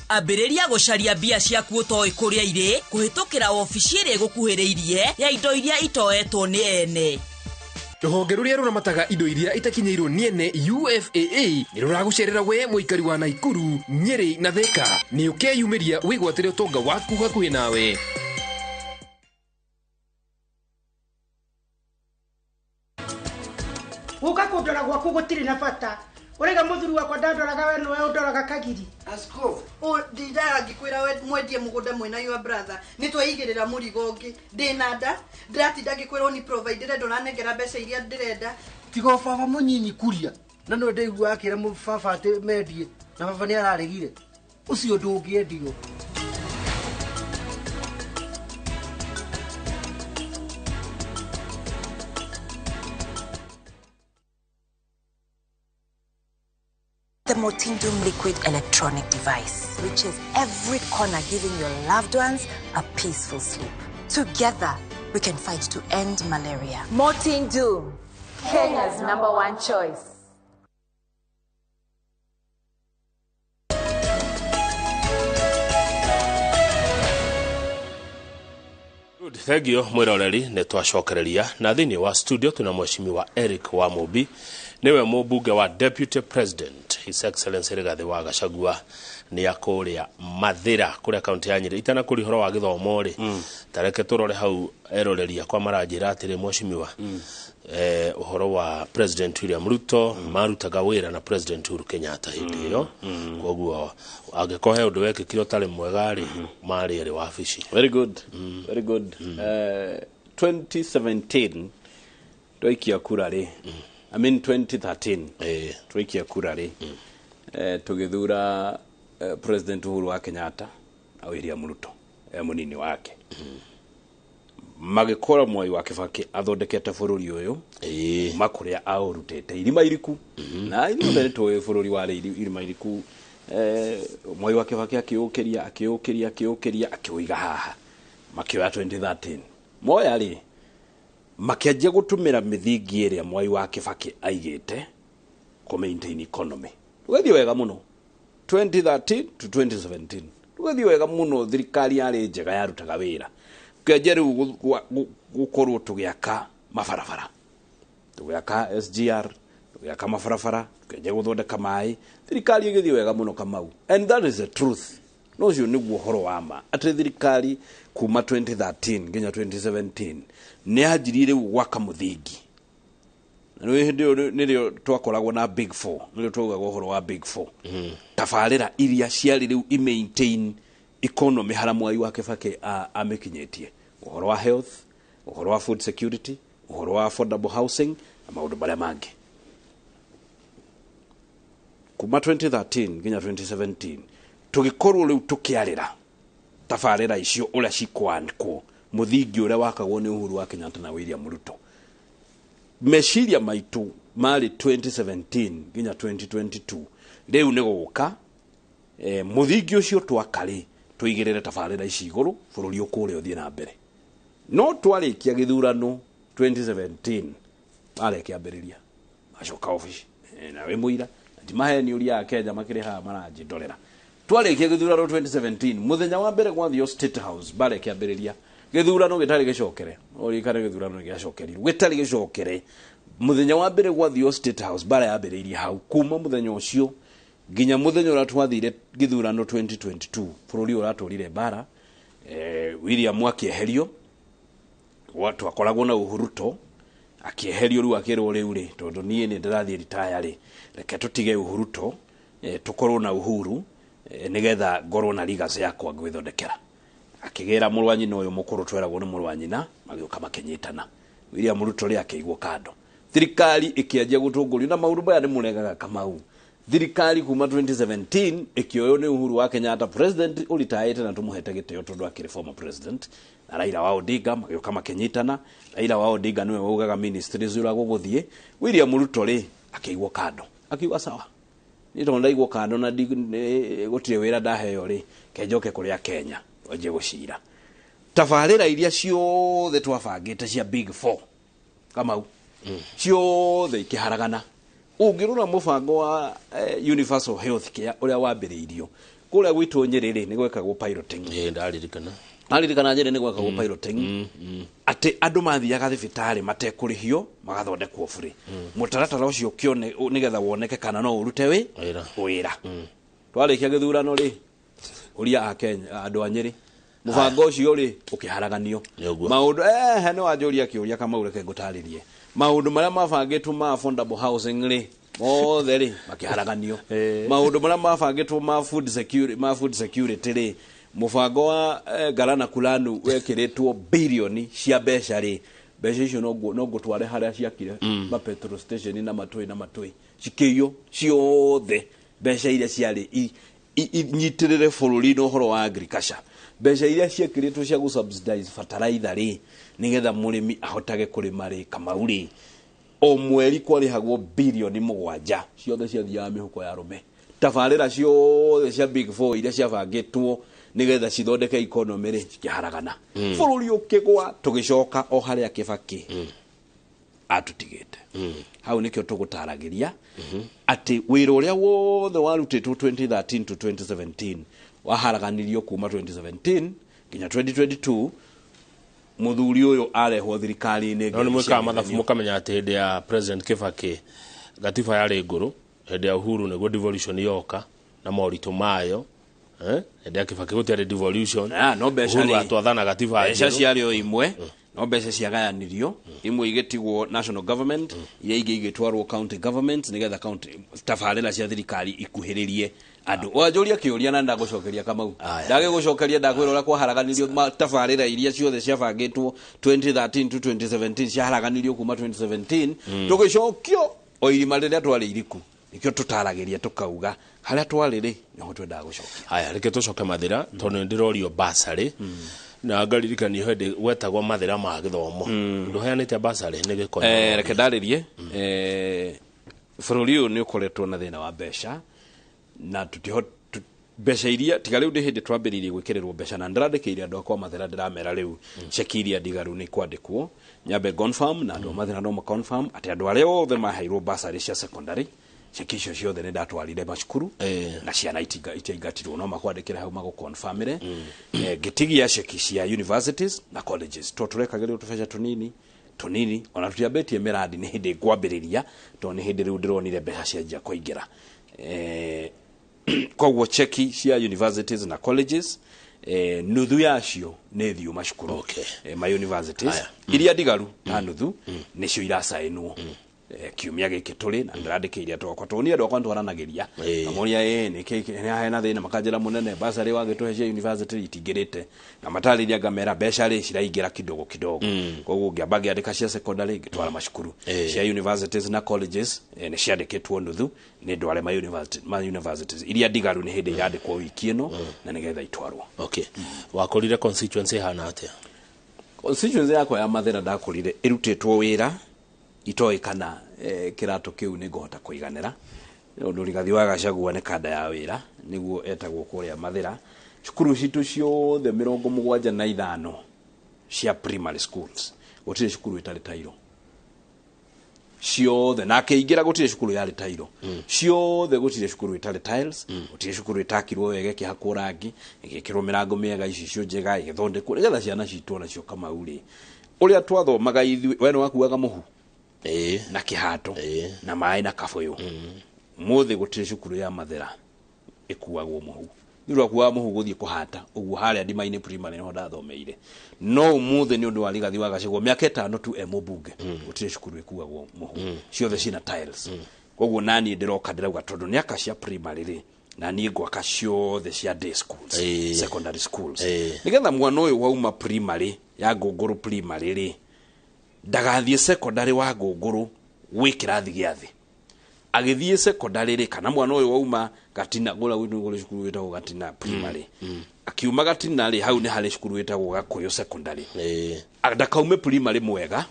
Ambĩrĩria gũcaria mbia ciaku ũtoĩ kũrĩa irĩ kũhĩtũkĩra wabici ĩrĩa ĩgũkuhĩrĩirie ya indo iria itoetwo nĩ ene. Rũhonge rũrĩa rũramataga indo iria itakinyĩirwo nĩ ene UFAA nĩ rũragũcerera we mũikari wa Naikuru, Nyĩrĩ na Thĩka. Nĩ ũkeyumĩria wĩgwatĩre ũtonga waku hakuhĩ nawe. Gũka kũndora gwaku gũtirĩ na bata. Urega muthuri wakwa ndandoraga we niwe undoraga kagiri. Askofu, ndindaga ngikwira we mwendie mugunda mwena your brother ni twaigirira murigo ungi ndina nda ndiratinda ngikwira ni providere ndũranengera mbeca iria ndirenda. Tiga baba munyinyi kuria na no ndaigua akira baba ati mendie na baba ni araregire ucio ndungiendio. The Mortindum liquid electronic device reaches every corner, giving your loved ones a peaceful sleep. Together, we can fight to end malaria. Mortindum, Kenya's #1 choice. Good, thank you mwiroreri nĩ twacokereria na thĩinĩ wa studio tuna mheshimiwa Eric Wamũmbi, niwe mũmbunge wa Deputy President His Excellency Rigathi wa Gachagua nĩ akũrĩa Mathĩra kũrĩa kaunti ya Nyĩrĩ. Itanakũria ũhoro wa gĩthomo rĩ, tareke tũrore hau eroreria kwa maranjĩra atĩrĩ mheshimiwa, ũhoro wa President William Ruto marutaga wĩra na President Uhuru Kenyatta hĩndĩ ĩyo, koguo angĩkorwo he ũndũ wekĩkire ũtarĩ mwega rĩ, marĩ erĩ wabici. Very good. Very good. 2017 twaikia kura rĩ, I mean 2013 twaikia kura rĩ, tũgĩthura President Uhuru wa Kenyatta na William Ruto mũnini wake. Magĩkora Mwai wa Kibaki athondekete bũrũri ũyũ kuma kũrĩa aũrutĩte irima iriku, na ithuothe nĩtũĩ bũrũri warĩ irima iriku. Mwai wa Kibaki akĩũkĩria akĩũkĩria akĩũkĩria akĩũiga haha, makĩoya 2013 moya rĩ, makĩanjia gũtũmĩra mĩthingi ĩrĩa Mwai wa Kibaki aigĩte kũ maintain economy. Tũgathiĩ wega mũno 2013 to 2017, tũgathiĩ wega mũno, thirikari yarĩ njega yarutaga wĩra. Tũkĩanjia rĩu gũkorwo tũgĩaka mabarabara, tũgĩaka SGR, tũgĩaka mabarabara, tũkĩanjia gũthondeka maĩ, thirikari ĩgĩthiĩ wega mũno Kamau. And that is the truth. No ũcio nĩguo ũhoro wa ma atĩ thirikari kuma 2013 nginya 2017 nĩ yanjirie rĩu gwaka mũthingi. Na nĩ hĩndĩ ĩyo nĩrĩo twakoragwo na Big Four, nĩrĩo twaugaga ũhoro wa Big Four, tabarĩra iria ciarĩ rĩu i-maintain economy harĩa Mwai wa Kibaki amĩkinyĩtie, ũhoro wa health, ũhoro wa food security, ũhoro wa affordable housing na maũndũ marĩa mangĩ. Kuma 2013 nginya 2017 tũgĩkorwo rĩu tũkĩarĩra tabarĩra icio ũrĩa cikwanĩkwo, mũthingi ũrĩa wakagwo nĩ Uhuru wa Kenyatta na William Ruto. Meciria maitũ marĩ 2017 nginya 2022 rĩu nĩ gũka mũthingi ũcio twaka rĩ, tũigĩrĩre tabarĩra ici igũrũ, bũrũri ũkũrĩa ũthiĩ na mbere. No twarĩkia gĩthurano 2017 arekĩambĩrĩria acoka obici na wĩ mũira ti maheni ũria a Kenya makĩrĩ haha maranjĩndorera. Twarĩkia gĩthurano 2017 mũthenya wa mbere gwathio State House barekĩambĩrĩria Gĩthurano gĩtarĩ gĩcokere, ũririkane gĩthurano gĩacokerirwo gĩtarĩ gĩcokere. Mũthenya wa mbere gwathio State House, bara yambĩrĩirie hau. Kuma mũthenya ũcio nginya mũthenya ũrĩa twathire gĩthurano 2022, bũrũri ũyũ ũratũrire bara. William akĩeherio, twakoragwo na Uhuruto akĩeherio, rĩu akĩrwo rĩu rĩ, tondũ niĩ nĩ ndĩrathiĩ ritaya rĩ, reke tũtige Uhuruto, tũkorwo na Uhuru, nĩgetha ngorwo na legacy yakwa ngwĩthondekera. Akĩgĩra mũrũ wa nyina ũyũ mũkũrũ, tweragwo nĩ mũrũ wa nyina, magĩũka makĩnyitana. William Ruto rĩ akĩigwo kando, thirikari ĩkĩanjia gũtongorio na maũndũ maya nĩ mũregaga Kamau. Thirikari kuma 2017 ĩkĩoywo nĩ Uhuru wa Kenyatta, president ũritaĩte na tũmũhete gĩtĩo tondũ akĩrĩ former president, na Raila wa Odinga magĩũka makĩnyitana. Raila wa Odinga nĩwe waugaga ministries ũrĩa gũgũthiĩ. William Ruto rĩ akĩigwo kando, akiuga sawa, niĩ tondũ ndaigwo kando na gũtirĩ wĩra ndaheo rĩ, kenjoke kũrĩa Kenya wanjie gũcira tabarĩra iria ciothe twabangĩte cia Big Four. Kamau, ciothe ikĩharagana. Ũngĩrora mũbango wa universal health care ũrĩa wambĩrĩirio kũrĩa gwitũ Nyĩrĩ rĩ, nĩ gwekagwo piloting. Ĩĩ, ndaririkana. Aririkana Nyĩrĩ nĩ gwekagwo piloting atĩ andũ mathiaga thibitarĩ matekũrĩhio, magathondekwo bure. Mũtaratara ũcio ũkĩone nĩgetha woneke kana no ũrute wĩ wĩra. Wĩra twarĩkia gĩthurano rĩ, ũria a Kenya, andũ a Nyĩrĩ, mũbango ũcio rĩ ũkĩharaganio. Nĩũguo. Maũndũ nĩ wanjũria kĩũria Kamau, reke ngũtarĩrie maũndũ marĩa mabangĩtwo ma affordable housing rĩ, mothe rĩ makĩharaganio. Maũndũ marĩa mabangĩtwo ma food security, ma food security rĩ, mũbango wa Galana Kulanu wekĩrĩtwo bilioni cia mbeca rĩ, mbeca icio no ngũtware harĩa ciakire ma petrol station na matũĩ na matũĩ, cikĩiywo ciothe. Mbeca iria ciarĩ inyitĩrĩre bũrũri na ũhoro wa agriculture, mbeca iria ciekĩrĩtwo cia gũ-subsidize fertilizer rĩ, nĩgetha mũrĩmi ahotage kũrĩma rĩ, Kamau rĩ, o mweri kwarĩhagwo bilioni 7, ciothe ciathiaga mĩhuko ya arũme. Tabarĩra ciothe cia Big Four iria ciabangĩtwo nĩgetha cithondeke economy rĩ, cikĩharagana. Bũrũri ũkĩgwa, tũgĩcoka o harĩa Kĩbakĩ atũtigĩte. Hau nĩkĩo tũgũtaragĩria atĩ wĩra ũrĩa wothe warutĩtwo 2013 to 2017 waharaganirio kuma 2017 nginya 2022, mũthuri ũyũ arehwo thirikari-inĩ. No nĩ mwĩkaga mathabu mũkamenya atĩ hĩndĩ ya President Kibaki gatiba yarĩ ngũrũ, hĩndĩ ya Uhuru nĩguo devolution yoka na moritũ mayo. Hĩndĩ ya Kibaki gũtiarĩ devolution. Ah, no mbeca Uhuru rĩ, atwathana gatiba mbeca njerũ. ciarĩ o imwe, no mbeca ciagayanirio, imwe igĩtigwo national government, iria ingĩ igĩtwarwo county government, nĩgetha county tabarĩra cia thirikari ikuhĩrĩrie andũ. Wanjũria kĩũria na ndagũcokeria Kamau, ndagĩgũcokeria, ndakwĩra ũrĩa kwaharaganirio tabarĩra iria ciothe ciabangĩtwo 2013 to 2017 ciaharaganirio kuma 2017, tũgĩcokio o irima rĩrĩa twarĩ iriku. Nĩkĩo tũtaragĩria tũkauga harĩa twarĩ rĩ, nĩho twendaga gũcokia. Haya, reke tũcoke Mathĩra, tondũ nĩ ndĩrorio basarĩ na ngaririkanio hĩndĩ gwetagwo Mathĩra ma gĩthomo. Ndũheanĩte basarĩ nĩ gĩkonyo. Reke ndarĩrie. Bũrũri ũyũ nĩ ũkoretwo na thĩna wa mbeca na mbeca iria tiga rĩu ndĩ hĩndĩ twambĩrĩirie gwĩkĩrĩrwo mbeca, na ndĩrandĩkĩire andũ akwa Mathĩra, ndĩramera rĩu ceki iria ndigaru nĩ kwandĩkwo nyambe confirm, na andũ a Mathĩra no ma-confirm atĩ andũ arĩa othe maheirwo basarĩ cia secondary, ceki icio ciothe nĩ ndatwarire macukuru na ciana itiaingatirwo, no makwandĩkĩre hau magũconfirmĩre. Ngĩtigia ceki cia universities na colleges to tũrekagĩrĩrwo tũbeca tũnini tũnini, ona tũtiambĩtie mĩrandi, nĩ hĩndĩ ngwambĩrĩria tondũ nĩ hĩndĩ rĩu ndĩronire mbeca cianjia kũingĩra. Koguo cheki cia universities na colleges, nuthu yacio nĩ thiũ macukuru, ma universities. Iria ndigaru ta nuthu nĩcio iracainwo kiumia gĩkĩ tũrĩ na ndĩrandĩkĩire andũ akwa, tondũ niĩ andũ akwa nĩtwaranagĩria, ngamoria ĩ nĩkĩ nĩ hena thĩna, makanjĩra mũnene basarĩ wagĩtũhe cia university itingĩrĩte, na matarĩria ngamera mbeca rĩ ciraingĩra kidogo kidogo. Koguo ngĩamba ngĩandĩka cia secondary, ngĩtwara macukuru. Cia universities na colleges, nĩ ciandĩkĩtwo nuthu nĩ ndware ma university, ma universities. Iria ndigaru nĩ hĩndĩ irandĩkwo wiki ĩno na nĩgetha itwarwo. Okay, wakorire constituency ĩhana atĩa? Constituency yakwa ya Mathĩra ndakorire ĩrutĩtwo wĩra itoĩ kana kĩratũ kĩu nĩ ngũhota kũiganĩra, ũndũ Rigathi wa Gachagua nĩ kanda ya wĩra nĩguo etagwo kũrĩa Mathĩra. Cukuru citũ ciothe 75 cia primary schools, gũtirĩ cukuru ĩtarĩ tairo. Ciothe na akĩingĩra gũtirĩ cukuru yarĩ tairo. Ciothe gũtirĩ cukuru ĩtarĩ tiles, gũtirĩ cukuru ĩtakirwo wega ĩkĩhakwo rangi, ĩgĩkĩrwo mĩrango mĩega, icicio njega, ĩgĩthondekwo nĩgetha ciana citũ onacio Kamau rĩ, ũrĩa twathomaga ithuĩ, we nĩ wakuaga mũhu na kĩhato na maĩ na kabũyũ. Mũthĩ gũtirĩ cukuru ya Mathera ĩkuagwo mũhu. Ithuĩ twakuaga mũhu gũthiĩ kũhata ũguo harĩa Ndima-inĩ primary nĩho ndathomeire. No ũmũthĩ nĩ ũndũ wa Rigathi wa Gachagua mĩaka 5 tu e mũmbunge, gũtirĩ cukuru ĩkuagwo mũhu. Ciothe ciĩna tiles. Koguo naniĩ ndĩroka ndĩrauga tondũ nĩ aka cia primary rĩ, na niĩ ngwaka ciothe cia day schools, secondary schools, nĩgetha mwana ũyũ wauma primary ya Ngũngũrũ primary rĩ, ndagathiĩ secondary wa Ngũngũrũ wĩ kĩrathi gĩa thĩ. Agĩthiĩ secondary rĩ, kana mwana ũyũ wauma Gatina, kũrĩa gwitũ kũrĩ cukuru wĩtagwo Gatina primary, akiuma Gatina rĩ, hau nĩ harĩ cukuru wĩtagwo Gakũyũ secondary. Ndakaume primary mwega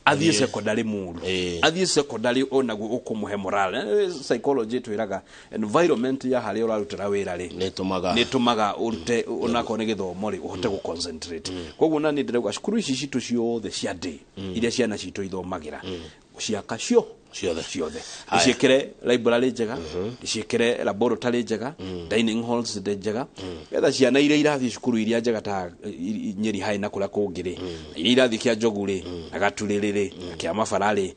athiĩ secondary mũru, athiĩ secondary onaguo ũkũmũhe morale. Psychology twĩraga environment ya harĩa ũrarutĩra wĩra rĩ, nĩ ĩtũmaga ũrute onakorwo nĩ gĩthomo rĩ, ũhote gũ concentrate. Koguo nani ndĩrauga cukuru ici citũ ciothe cia day iria ciana citũ ithomagĩra, ciaka cio ciothe ciothe, ndĩciĩkĩre library njega, ndĩciĩkĩre laboratory njega, dining halls njega, getha ciana iria irathiĩ cukuru iria njega ta Nyeri High na kũrĩa kũngĩ rĩ, iria irathiĩ kĩa Njogu rĩ, na Gaturĩrĩ rĩ, na kĩa Mabara rĩ,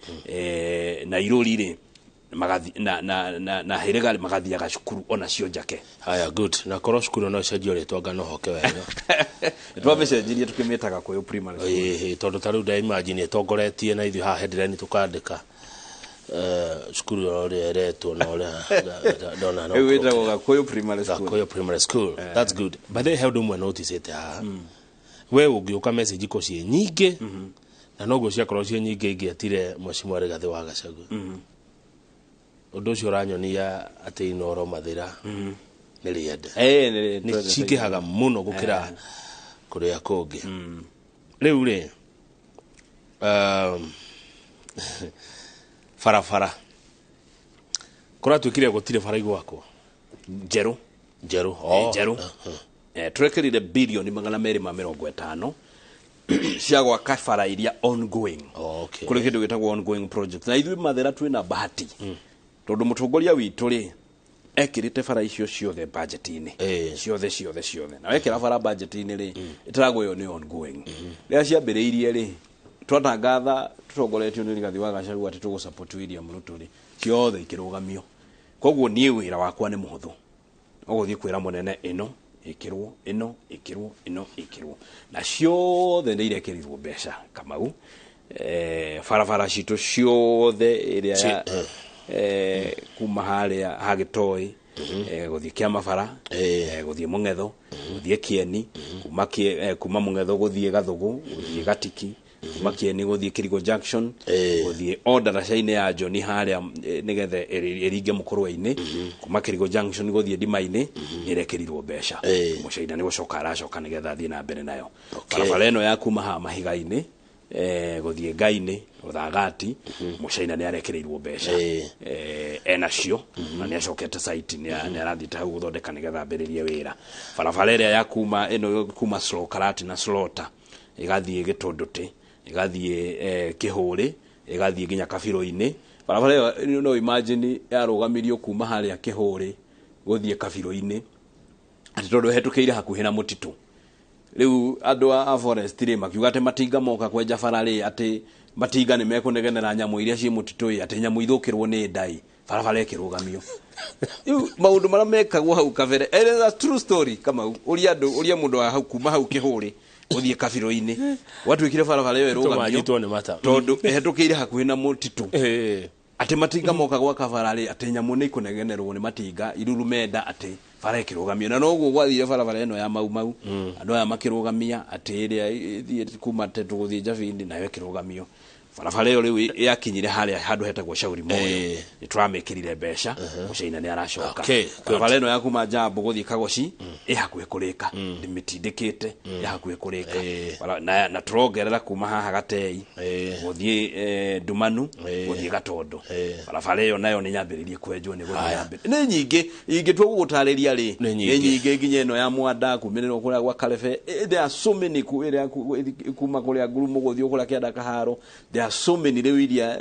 na Irũri rĩ, na na na na Hĩrĩga rĩ, magathiaga cukuru onacio njake. Haya, good. Na korwo cukuru no ĩcenjio rĩtwa anga no hoke wega. Twamĩcenjirie tũkĩmĩta Gakũyũ primary school. Ĩĩ, tondũ ta rĩu ndaimagine ĩtongoretie na ithuĩ haha headline tũkandĩka cukuru ũrĩa ĩretwo na ũrĩa ndona no Rĩu ĩtagwo Gakũyũ primary school. Gakũyũ primary school. That's good. By the way, he ũndũ ũmwe noticĩte haha. We ũngĩũka message ko ciĩ nyingĩ, na noguo ciakorwo ciĩ nyingĩ ingĩetire Mheshimiwa Rigathĩ wa Gachagua. Ũndũ ũcio ũranyonia atĩ Inooro Mathĩra nĩ rĩende. Nĩ cingĩhaga mũno gũkĩra kũrĩa kũngĩ. Rĩu rĩ, barabara kũratuĩkire gũtirĩ bara igwakwo njerũ. Njerũ. Njerũ. Tũrekĩrire birioni 250 cia gwaka bara iria ongoing. Kũrĩ kĩndũ gĩtagwo ongoing project. Na ithuĩ Mathĩra twĩna bahati tondũ mũtongoria witũ rĩ, ekĩrĩte bara icio ciothe budget-inĩ. Ciothe ciothe ciothe. Na wekĩra bara budget-inĩ rĩ, ĩtaragwo ĩyo nĩ ongoing. Rĩrĩa ciambĩrĩirie rĩ, twatangatha tũtongoretio nĩ Rigathi wa Gachagua atĩ tũgũ support William Ruto rĩ, ciothe ikĩrũgamio. Koguo niĩ wĩra wakwa nĩ mũhũthũ. Ũgũthiĩ kwĩra mũnene ĩno ĩkĩrwo, ĩno ĩkĩrwo, ĩno ĩkĩrwo. Na ciothe nĩ irekĩrirwo mbeca Kamau. Barabara citũ ciothe ĩrĩa kuma harĩa Hagĩtoi, gũthiĩ Kĩamabara, gũthiĩ Mũng'etho, gũthiĩ Kĩeni, kuma Mũng'etho gũthiĩ Gathũgũ, gũthiĩ Gatiki, kuma Kĩeni gũthiĩ Kĩrigo Junction, gũthiĩ o ndaraca-inĩ ya John harĩa nĩgetha ĩringe Mũkũrwe-inĩ, kuma Kĩrigo Junction gũthiĩ Ndima-inĩ, nĩĩrekĩrirwo mbeca. Mũcaina nĩ gũcoka aracoka nĩgetha athiĩ na mbere nayo. Barabara ĩno ya kuma haha mahiga-inĩ, gũthiĩ Ngai-inĩ, Ũthagati, Mũcaina nĩ arekereirwo mbeca. Enacio, na nĩ acokete site, nĩ arathiĩte hau gũthondeka nĩgetha ambĩrĩrie wĩra. Barabara ĩrĩa ya kuma ĩno kuma Slokarati na Slota, ĩgathiĩ Gĩtũndũtĩ, ĩgathiĩ Kĩhũrĩ, ĩgathiĩ nginya Kabirũ-inĩ. Barabara ĩyo no imagine yarũgamirio kuma harĩa Kĩhũrĩ gũthiĩ Kabirũ-inĩ, atĩ tondũ ĩhetũkĩire hakuhĩ na mũtitũ. Rĩu andũ a forest rĩ makiuga atĩ matinga moka kwenja bara rĩ, atĩ matinga nĩ mekũnegenera nyamũ iria ciĩ mũtitũ ĩ, atĩ nyamũ ithũkĩrwo nĩ ndai, barabara ĩkĩrũgamio. Rĩu maũndũ marĩa mekagwo hau kabere, it is a true story Kamau, ũria andũ, ũria mũndũ wa hau kuma hau Kĩhũrĩ gũthiĩ Kabirũ-inĩ, gwatuĩkire barabara ĩyo ĩrũgamio Tũmanyitwo nĩ mata. tondũ ĩhetũkĩire hakuhĩ na mũtitũ. Atĩ matinga moka gwaka bara rĩ, atĩ nyamũ nĩ ikũnegenerwo nĩ matinga irurume nda, atĩ bara ĩkĩrũgamio. Na noguo gwathire barabara ĩno ya Mau Mau, andũ aya makĩrũgamia atĩ ĩrĩa ĩthiĩ kuma Tetu gũthiĩ Njabini nayo ĩkĩrũgamio. Barabara ĩyo rĩu yakinyire harĩa handũ hetagwo Shauri Moyo, nĩ tũramĩkĩrire mbeca, Mũcaina nĩ aracoka. Barabara ĩno ya kuma Jambo gũthiĩ Kagoci ĩ hakuhĩ kũrĩka, ndĩmĩtindĩkĩte, ĩ hakuhĩ kũrĩka. Na tũrongerera kuma haha Gatei gũthiĩ Ndumanu, gũthiĩ Gatondo. Barabara ĩyo nayo nĩ yambĩrĩirie kwenjwo, nĩ gũthiĩ na mbere. Nĩ nyingĩ, ingĩtua gũgũtarĩria rĩ, nĩ nyingĩ nginya ĩno ya Mwanda kumĩrĩra kũrĩa gwa Karebe. There are so many ĩrĩa kuma kũrĩa Ngurumo gũthiĩ kũrĩa Kĩanda Kaharo. There are so many rĩu iria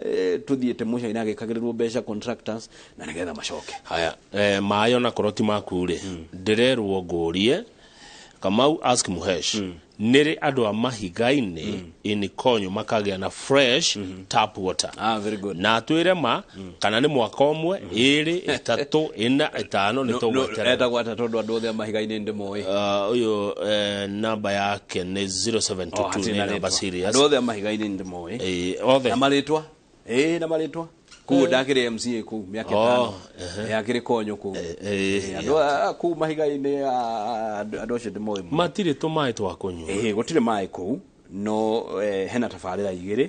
tũthiĩte mũcaina agĩkagĩrĩrwo mbeca contractors na nĩgetha macoke. Haya, maĩ ona korwo ti maku rĩ, ndĩrerwo ngũrie Kamau, ask Muhesh, nĩrĩ andũ a mahiga-inĩ in Konyo makagĩa na fresh tap water? Ah, very good. Na atwĩre ma kana nĩ mwaka ũmwe, 2, 3, 4, 5, nĩ tũgweterera. Etagwo atĩa tondũ andũ othe a mahiga-inĩ ndĩmoĩ? Ũyũ namba yake nĩ 0722, nĩ namba serious. Andũ othe a mahiga-inĩ ndĩmoĩ. Othe. Na marĩtwa, na marĩtwa kũu ndakĩrĩ MCA kũu mĩaka 5, yakĩrĩ Konyo kũu. Andũ a kũu mahiga-inĩ, andũ acio ndĩmoĩ mũno. Matirĩ tũmaĩ twa kũnyua. Gũtirĩ maĩ kũu, no hena tabarĩra 2.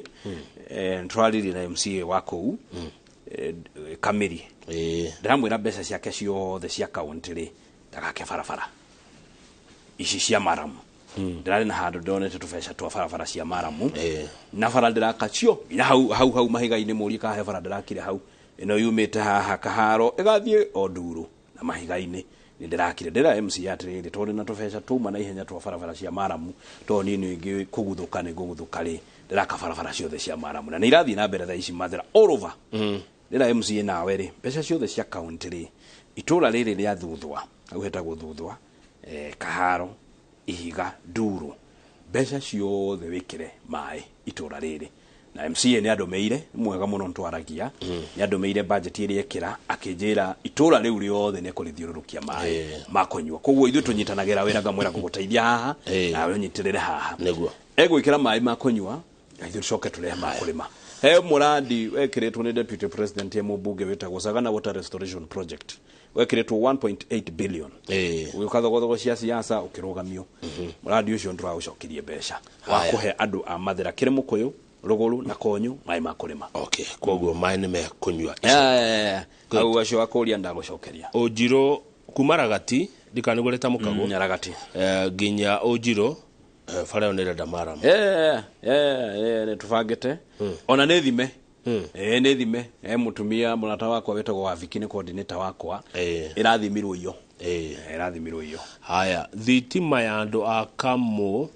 Tũraririe na MCA wa kũu, Kamiri. Ndĩramwĩra mbeca ciake ciothe cia kaunti rĩ, ndagake barabara ici cia maramu. Ndĩrarĩ na handũ ndĩronete tũbeca twa barabara cia maramu na bara ndĩraka cio nginya hau hau hau mahiga-inĩ. Mũrie kahe bara ndĩrakire hau, ĩno yumĩte haha Kaharo ĩgathiĩ o Nduru na mahiga-inĩ nĩ ndĩrakire. Ndĩra MCA atĩrĩrĩ, tondũ na tũbeca tuma na ihenya twa barabara cia maramu, tondũ niĩ nĩ ingĩ kũguthũka nĩ ngũguthũka rĩ, ndĩraka barabara ciothe cia maramu na nĩ irathiĩ na mbere thaa ici Mathĩra all over. Ndĩra MCA nawe rĩ, mbeca ciothe cia kaunti rĩ, itũra rĩrĩ rĩa Thuthwa, hau hetagwo Thuthwa, Kaharo, Ihiga, Nduru, mbeca ciothe wĩkĩre maĩ itũra rĩrĩ. Na MCA nĩ andũmĩire, nĩ mwega mũno ntwaragia, nĩ andũmĩire budget ĩrĩa ĩkĩra, akĩnjĩra itũra rĩu rĩothe nĩ ekũrĩthiũrũrũkia maĩ ma kũnyua. Koguo ithuĩ tũnyitanagĩra wĩra, ngamwĩra ngũgũteithia haha nawe ũnyitĩrĩre haha. Nĩguo. Egwĩkĩra maĩ ma kũnyua na ithuĩ tũcoke tũrehe ma kũrĩma. He mũrandi wekĩrĩtwo nĩ deputy president ye mũmbunge wĩtagwo Sagana Water Restoration Project, wekĩrĩtwo 1.8 billion, ũgĩũka thogothogo cia siasa ũkĩrũgamio. Mũrandi ũcio nĩtũraũcokirie mbeca wa kũhe andũ a Mathĩra, kĩrĩ Mũkũyũ, Rũgũrũ na Konyo maĩ ma kũrĩma. Okay, koguo maĩ nĩ mekũnyua. Hau acio akũria ndagũcokeria. Ũnjirũ kuma Ragati, ndikanĩguo rĩtamũkagwo Ragati, nginya Ũnjirũ, bara ĩyo nĩ ĩrenda maramu. Nĩ tũbangĩte ona nĩ thime, nĩ thime. Mũtumia mũrata wakwa wĩtagwo Waviki nĩ coordinator wakwa, ĩrathimirwo iyo. Ĩrathimirwo iyo. Haya, thitima ya andũ a Kamunyũ-inĩ,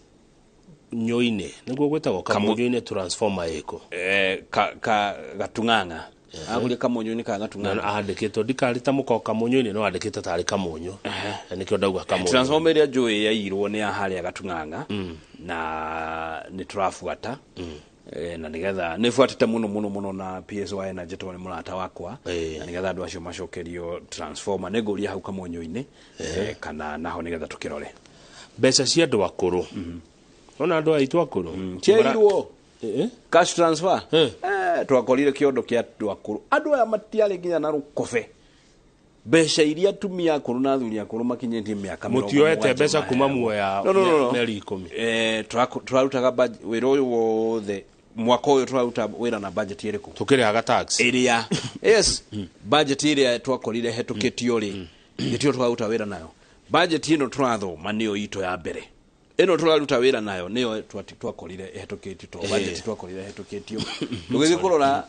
nĩguo gwĩtagwo Kamunyũ-inĩ, transformer ĩkũ? Gatung'ang'a agũria Kamunyũ-inĩ ka Gatung'ang'a. Andĩkĩtwo ndikarĩtamũka o Kamunyũ-inĩ, no andĩkĩte tarĩ Kamunyũ, nĩkĩo ndauga Kamunyũ. Transformer ĩrĩa njũĩ yairwo nĩ ya harĩa Gatung'ang'a na nĩ tũrabuata, na nĩgetha nĩ buatĩte mũno mũno mũno na PS wa Energy tondũ nĩ mũrata wakwa, na nĩgetha andũ acio macokerio transformer. Nĩ ngũria hau Kamunyũ-inĩ, kana naho nĩgetha tũkĩrore. Mbeca cia andũ akũrũ, ona andũ aitũ akũrũ ciairwo cash transfer, twakorire kĩondo kĩa andũ akũrũ. Andũ aya matiarĩ nginya na rũkobe. Mbeca iria atumia akũrũ na athuri akũrũ makinyĩtie mĩaka Mũtioete mbeca kuma muoya No, no, no, no. mĩeri 10? Tũrarutaga wĩra ũyũ wothe mwaka ũyũ, tũraruta wĩra na budget ĩrĩkũ? Tũkĩrĩhaga tax. Ĩrĩa, yes, budget ĩrĩa twakorire hetũkĩtio rĩ, nĩtio tũraruta wĩra nayo. Budget ĩno tũrathoma nĩyo itũ ya mbere, ĩno tũraruta wĩra nayo nĩyo twakorire ĩhetũkĩtio, to budget twakorire ĩhetũkĩtio. Tũgĩthiĩ kũrora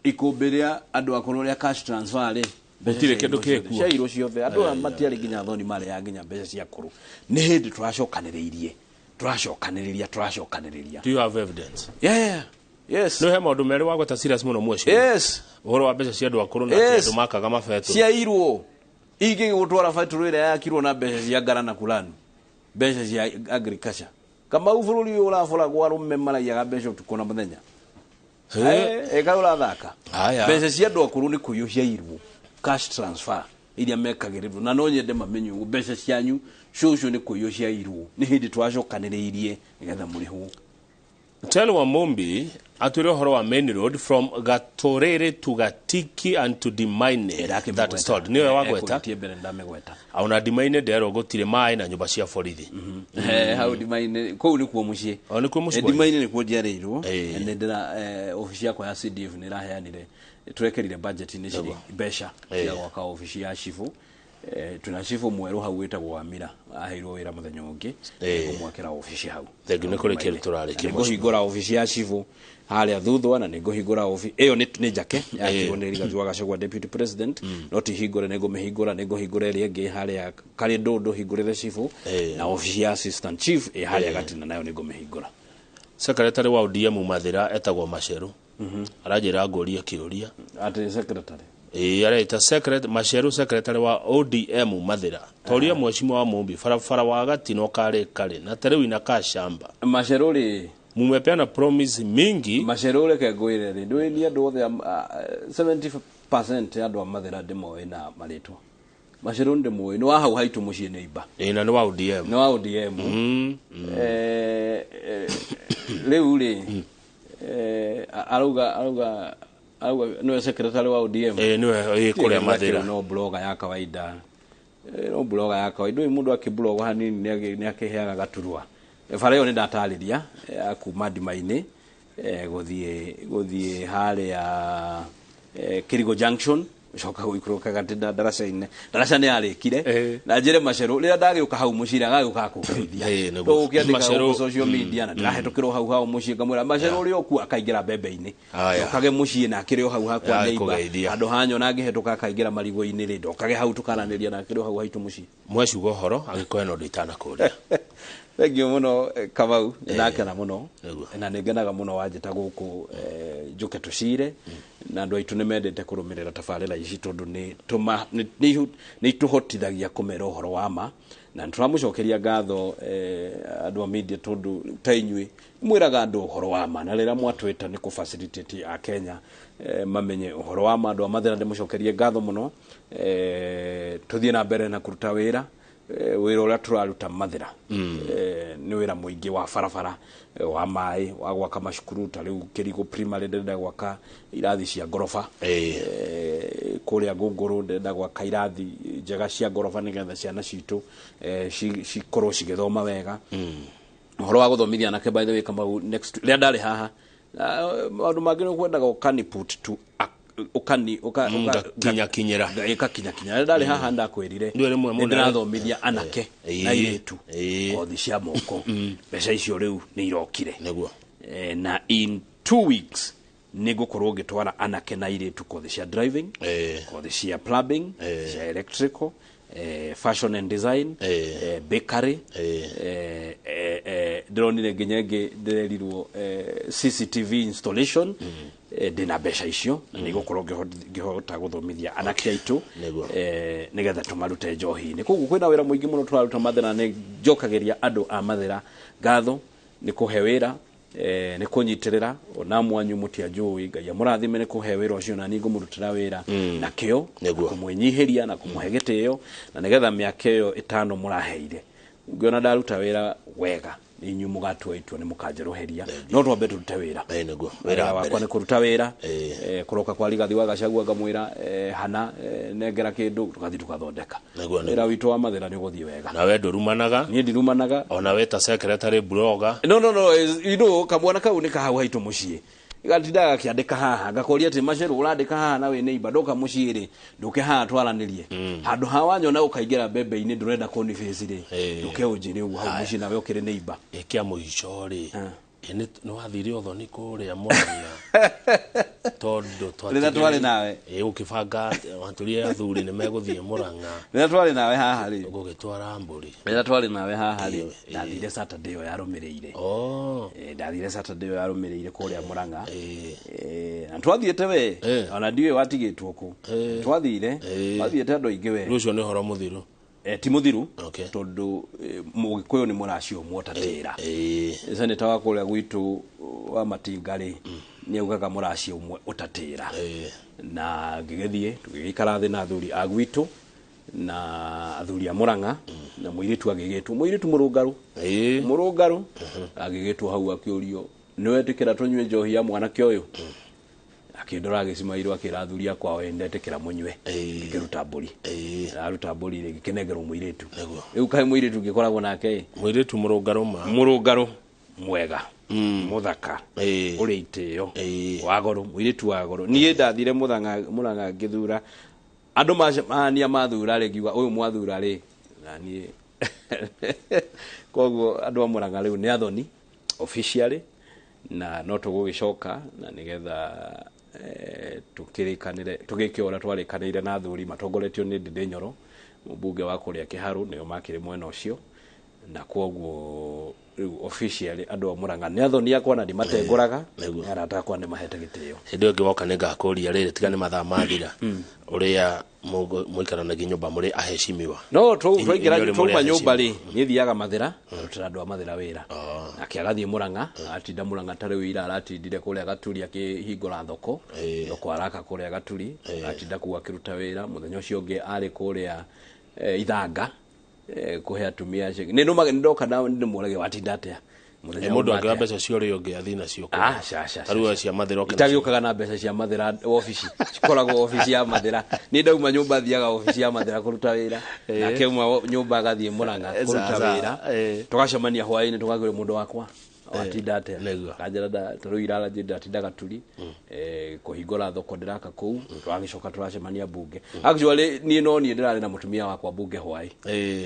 ikũmbĩ rĩa andũ akũrũ rĩa cash transfer rĩ, Gũtirĩ kĩndũ gĩkuo. Ciairwo ciothe. Andũ aya matiarĩ nginya thoni, marĩaga nginya mbeca cia akũrũ. Nĩ hĩndĩ tũracokanĩrĩirie, tũracokanĩrĩria, tũracokanĩrĩria. Do you have evidence? Yeah. Yes. Nĩ he maũndũ merĩ wagweta serious mũno mweci. Yes. Ũhoro wa mbeca cia andũ akũrũ na atĩ andũ makaga mabetũ. Ciairwo. Ingĩ gũtwara betũrũ ĩrĩa yakirwo na mbeca cia ngarana kulanu, mbeca cia agriculture. Kamau, bũrũri ũyũ ũraboragwo, arũme maraiyaga mbeca ũtukũ na mũthenya. Eka ũrathaka. Haya. Mbeca cia andũ akũrũ nĩ kũiywo ciairwo, cash transfer iria mekagĩrĩrwo, na no nyende mamenye ũguo, mbeca cianyu cũcũ nĩ kũiywo ciairwo. Nĩ hĩndĩ twacokanĩrĩirie nĩgetha mũrĩhwo. Tell Wamumbi atwĩre ũhoro wa main road from Gatorere to Gatiki and to Dimaine that is told. Nĩwe wagweta. Ekũrĩtie mbere ndamĩgweta. Ona Dimaine nderwo gũtirĩ maĩ na nyũmba cia borithi. Hau Dimaine kũu nĩkuo mũciĩ. O nĩkuo mũciĩ kwanyu? Dimaine nĩkuo njiarĩirwo. Nĩ ndĩra obici yakwa ya CDF nĩ ĩraheanire, twekĩrire budget-inĩ ciringi mbeca cia gwaka obici ya cibũ. Twĩna cibũ mwerũ hau wĩtagwo Wamira, aheirwo wĩra mũthenya ũngĩ, ngũmwakĩra obici hau. Thengiũ nĩ kũrĩkia tũrarĩkia. Nĩ ngũhingũra obici ya cibũ harĩa Thuthwa, na nĩ ngũhingũra obici ĩyo nĩ njake yakirwo nĩ Rigathi wa Gachagua, deputy president, no ti hingũre, nĩ ngũmĩhingũra. Nĩ ngũhingũra ĩrĩa ĩngĩ harĩa karĩ ndũndũ hingũrĩre cibũ, na obici ya assistant chief ĩ harĩa Gatina, nayo nĩ ngũmĩhingũra. Secretary wa ODM Mathira etagwo Maceru. Aranjĩra ngũrie kĩũria. Atĩ secretary? Ĩĩ, areita secret Maceru, secretary wa ODM Mathira, toria mheshimiwa wa Mumbi, barabara wa Gatino karĩ karĩ na tarĩu inakaa shamba. Maceru rĩ, Mumepeana promise mingi. Maceru, reke ngwĩre rĩ, ndũĩ ni andũ othe 70% ya andũ a Mathira ndĩmoĩ na marĩtwa. Maceru ndĩmũĩ, nĩ wa hau haitũ mũciĩ, nĩ imba. Ĩĩ, na nĩ wa ODM. Nĩ wa ODM. Rĩu rĩ, arauga nĩwe secretary wa ODM. Ĩĩ, nĩwe, ĩĩ, kũrĩa Mathira. No blogger ya kawaida. No blogger ya kawaida. Ndũĩ mũndũ akĩblog hanini nĩ akĩheaga gaturwa. Bara ĩyo nĩ ndatarĩria ya kuma ndima-inĩ gũthiĩ harĩa Kirigo Junction, coka gũikũrũka gatĩ ndaraca-inĩ. Ndaraca nĩ yarĩkire na njĩre Maceru rĩrĩa ndagĩũka hau mũciĩ agagĩũka kũngeithia. Tũgũkĩandĩka gũkũ social media na ndĩrahĩtũkĩrwo hau hau mũciĩ, ngamwĩra Maceru ũrĩa ũkuo akaingĩra mbembe-inĩ. Ndokage mũciĩ na akĩrĩ o hau hakwa Ya, neighbor. kũgeithia. Handũ hanyona ngĩhĩtũka akaingĩra marigũ-inĩ rĩ, ndokage hau tũkaranĩria na akĩrĩ o hau haitũ mũciĩ. Mwaciuga ũhoro angĩkorwo hena ũndũ itanakũria. Thank you mũno, Kamau, nĩ ndakena mũno na nĩ ngenaga mũno wanjĩta gũkũ, njũke tũcire na andũ aitũ. Nĩ mendete kũrũmĩrĩra tabarĩra ici tondũ nĩ itũhotithagia kũmera ũhoro wa ma, na nĩ tũramũcokeria ngatho, andũ a media, tondũ ta inyuĩ mwĩraga andũ ũhoro wa ma, na rĩrĩa mwatwĩta nĩ kũ facilitate a Kenya mamenye ũhoro wa ma. Andũ a Mathĩra, ndĩmũcokerie ngatho mũno. Tũthiĩ na mbere na kũruta wĩra. Wĩra ũrĩa tũraruta Mathĩra nĩ wĩra mũingĩ wa barabara, wa maĩ, wa gwaka macukuru. Ta rĩu Kĩrigo Primary ndĩrenda gwaka irathi cia ngoroba. Kũrĩa Ngũngũrũ ndĩrenda gwaka irathi njega cia ngoroba nĩgetha ciana citũ cikorwo cigĩthoma wega. Ũhoro wa gũthomithia anake, by the way, Kamau, next rĩrĩa ndarĩ haha, maũndũ mangĩ nĩ kwendaga ũkani put to ũkani Ngakinyakinyĩra. Ĩkakinyakinya. Rĩrĩa ndarĩ haha ndakwĩrire Ndũĩ rĩmwe nĩ mũno- ndĩrathomithia anake na airĩtu kothi cia moko. Mbeca icio rĩu nĩ irokire. Nĩguo. Na in 2 weeks nĩ ngũkorwo ngĩtwara anake na airĩtu kothi cia driving, kothi cia plumbing, cia electrical, fashion and design, bakery. Ndĩronire nginya ĩngĩ ndĩrerirwo, CCTV installation. Ndĩna mbeca icio na nĩ ngũkorwo ngĩhota gũthomithia anake aitũ nĩgetha tũmarute njohi-inĩ. Koguo kwĩna wĩra mũingĩ mũno tũraruta Mathĩra. Nĩ njokagĩria andũ a Mathĩra ngatho nĩ kũhe wĩra, nĩ kũnyitĩrĩra ona mwanyu mũtianjũĩ. Ngai amũrathime nĩ kũhe wĩra ũcio, na niĩ ngũmũrutĩra wĩra na kĩo na kũmwĩnyihĩria na kũmũhe gĩtĩo, na nĩgetha mĩaka ĩyo 5 mũraheire ngĩona ndaruta wĩra wega, nĩ inyuĩ mũgatua itua nĩ mũkanjerũheria. No twambe tũrute wĩra. Nĩguo. Wĩra wakwa nĩ kũruta wĩra. Kũroka kwa Rigathi wa Gachagua ngamwĩra, hana, nengera kĩndũ tũgathiĩ tũgathondeka. Nĩguo. Wĩra witũ wa Mathĩra nĩ ũgũthiĩ wega. Na we ndũrumanaga. Niĩ ndirumanaga. Ona we ta secretary blogger. No, kamwana kau nĩ kahau haitũ mũciĩ, gatindaga gakĩandĩka haha. Ngakoria atĩ Maceru, ũrandĩka haha na wĩ neighbor, ndoka mũciĩ rĩ, ndũke haha twaranĩrie. Handũ ha wanyona ũkaingĩra mbembe-inĩ, ndũrenda kũnibace rĩ, ndũke ũnjĩre ũguo hau mũciĩ nawe ũkĩrĩ neighbor. Ĩkĩa mũico rĩ, ĩ nĩ wathire ũthoni kũrĩa Murang'a tondũ Rĩrĩa twarĩ nawe. Ĩ, ũkĩbanga watũrie athuri nĩ megũthiĩ Murang'a. Rĩrĩa twarĩ nawe haha rĩ, gũgĩtwara mbũri. Rĩrĩa twarĩ nawe haha rĩ, ndathire Saturday ĩyo yarũmĩrĩire. Ndathire Saturday ĩyo yarũmĩrĩire kũrĩa Murang'a. Na twathiĩte we, ona ndiũĩ watigĩtwo kũ. Twathire, twathiĩte andũ aingĩ we. Rĩu ũcio nĩ ũhoro mũthiru? Ti mũthiru tondũ mũgĩkũyũ nĩ mũracio ũmwe ũtatĩra. Seneta wa kũrĩa gwitũ wa Matinga rĩ, nĩ augaga mũracio ũmwe ũtatĩra. Na ngĩgĩthiĩ tũgĩgĩikara thĩ na athuri a gwitũ na athuri a Murang'a, na mũirĩtu agĩgĩtwo, mũirĩtu mũrũngarũ, mũrũngarũ agĩgĩtwo hau, akĩũrio, nĩ wetĩkĩra tũnyue njohi ya mwanake ũyũ? Akĩndora, agĩcimairwo, akĩra athuri akwa, we ndetĩkĩra mũnyue. Ngĩruta mbũri, ndaruta mbũri rĩ, ngĩkĩnengerwo mũirĩtu. Rĩu kaĩ mũirĩtu ngĩkoragwo nake ĩ. Mũirĩtu mũrũngarũ ma. Mũrũngarũ mwega, mũthaka, ũrĩ itĩo, wa goro, mũirĩtu wa goro. Niĩ ndathire Murang'a ngĩthura andũ, macemania mathura rĩ, ngiuga ũyũ mwathura rĩ na niĩ. Koguo andũ a Murang'a rĩu nĩ athoni officially, na no tũgũgĩcoka na nĩgetha tũkĩrĩkanĩre, tũgĩke ũrĩa twarĩkanĩire na athuri matongoretio nĩ Ndĩndĩ Nyoro, mũmbunge wa kũrĩa Kĩharũ, nĩo makĩrĩ mwena ũcio. Na kwoguo rĩu officially andũ a Murang'a nĩ athoni akwa na ndimatengũraga, nĩ arata akwa nĩ mahete gĩtĩo. Hĩndĩ ĩyo ĩngĩ woka nĩ ngakũria rĩrĩ, tiga nĩ mathaa mathira, ũrĩa mũikaranagia nyũmba mũrĩ aheshimiwa. No twaingĩra Inyuĩ mũrĩ twauma nyũmba aheshimiwa. rĩ, niĩ thiaga Mathĩra ngarutĩra andũ a Mathĩra wĩra, nake agathiĩ Murang'a, atinda Murang'a ta rĩu ira aratindire kũrĩa Gaturi akĩhingũra thoko, thoko araka kũrĩa Gaturi, atinda kũu akĩruta wĩra. Mũthenya ũcio ũngĩ arĩ kũrĩa Ithanga, kũhe atumia acio. Nĩ nũmaga nĩ ndoka na ndĩmũragia watinda atĩa mũthenya Mũndũ uma angĩoya atĩa? mbeca cia ũrĩa ũngĩ athiĩ nacio kũ? Ah, ca, ca, Ta rĩu cia Mathĩra oke nacio. Itagĩũkaga na mbeca cia Mathĩra obici, cikoragwo obici ya Mathĩra. Niĩ ndauma nyũmba thiaga obici ya Mathĩra kũruta wĩra, nake auma nyũmba agathiĩ Murang'a kũruta wĩra. Tũgacemania hwaĩ-inĩ, tũgakĩũria mũndũ wakwa watinda atĩa, kanjĩra ta rĩu ira ndatinda Gaturi, kũhingũra thoko ndĩraka kũu. Tũragĩcoka tũracemania mbunge. Actually niĩ no niĩ ndĩrarĩ na mũtumia wakwa mbunge hwaĩ,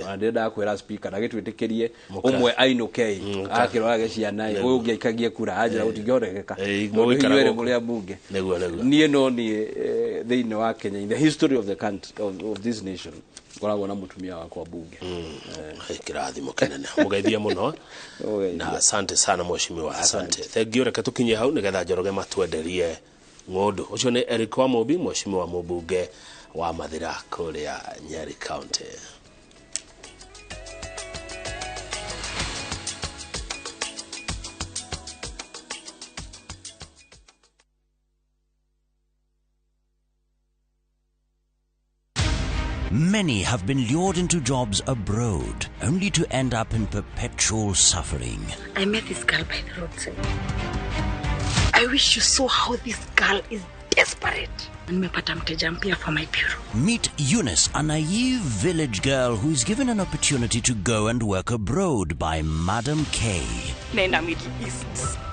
ona ndĩrendaga kwĩra speaker ndagĩtwĩtĩkĩrie ũmwe ainũke akĩrorage ciana ĩ, ũyũ ũngĩ aikagie kura, anjĩra gũtingĩhotekeka tondũ Mũgũikara inyuerĩ gũkũ. mũrĩ a mbunge. Nĩguo, nĩguo. Niĩ no niĩ thĩinĩ wa Kenya, in the history of the country, of this nation, ngoragwo na mũtumia wakwa mbunge. Kĩrathimo kĩnene, mũgeithie mũno na asante sana mheshimiwa, asante, thank you. Reke tũkinye hau nĩgetha Njoroge matwenderie ng'ũndũ. Ũcio nĩ Eric Wamũmbi, mheshimiwa mũmbunge wa Mathĩra kũrĩa Nyeri County. Many have been lured into jobs abroad, only to end up in perpetual suffering. I met this girl by the roadside. I wish you saw how this girl is desperate. Nimepata mteja mpya for my bureau. Meet Eunice, a naive village girl who is given an opportunity to go and work abroad by Madam K. Naenda Middle East.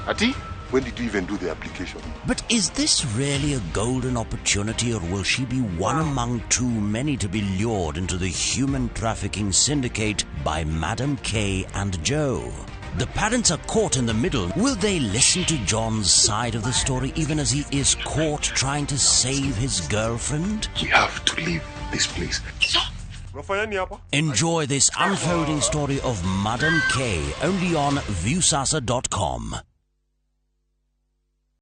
Ati, when did you even do the application? But is this really a golden opportunity, or will she be one among too many to be lured into the human trafficking syndicate by Madam K and Joe? The parents are caught in the middle. Will they listen to John's side of the story even as he is caught trying to save his girlfriend? We have to leave this place. Unafanya nini hapa? Enjoy this unfolding story of Madam K only on Viusasa.com.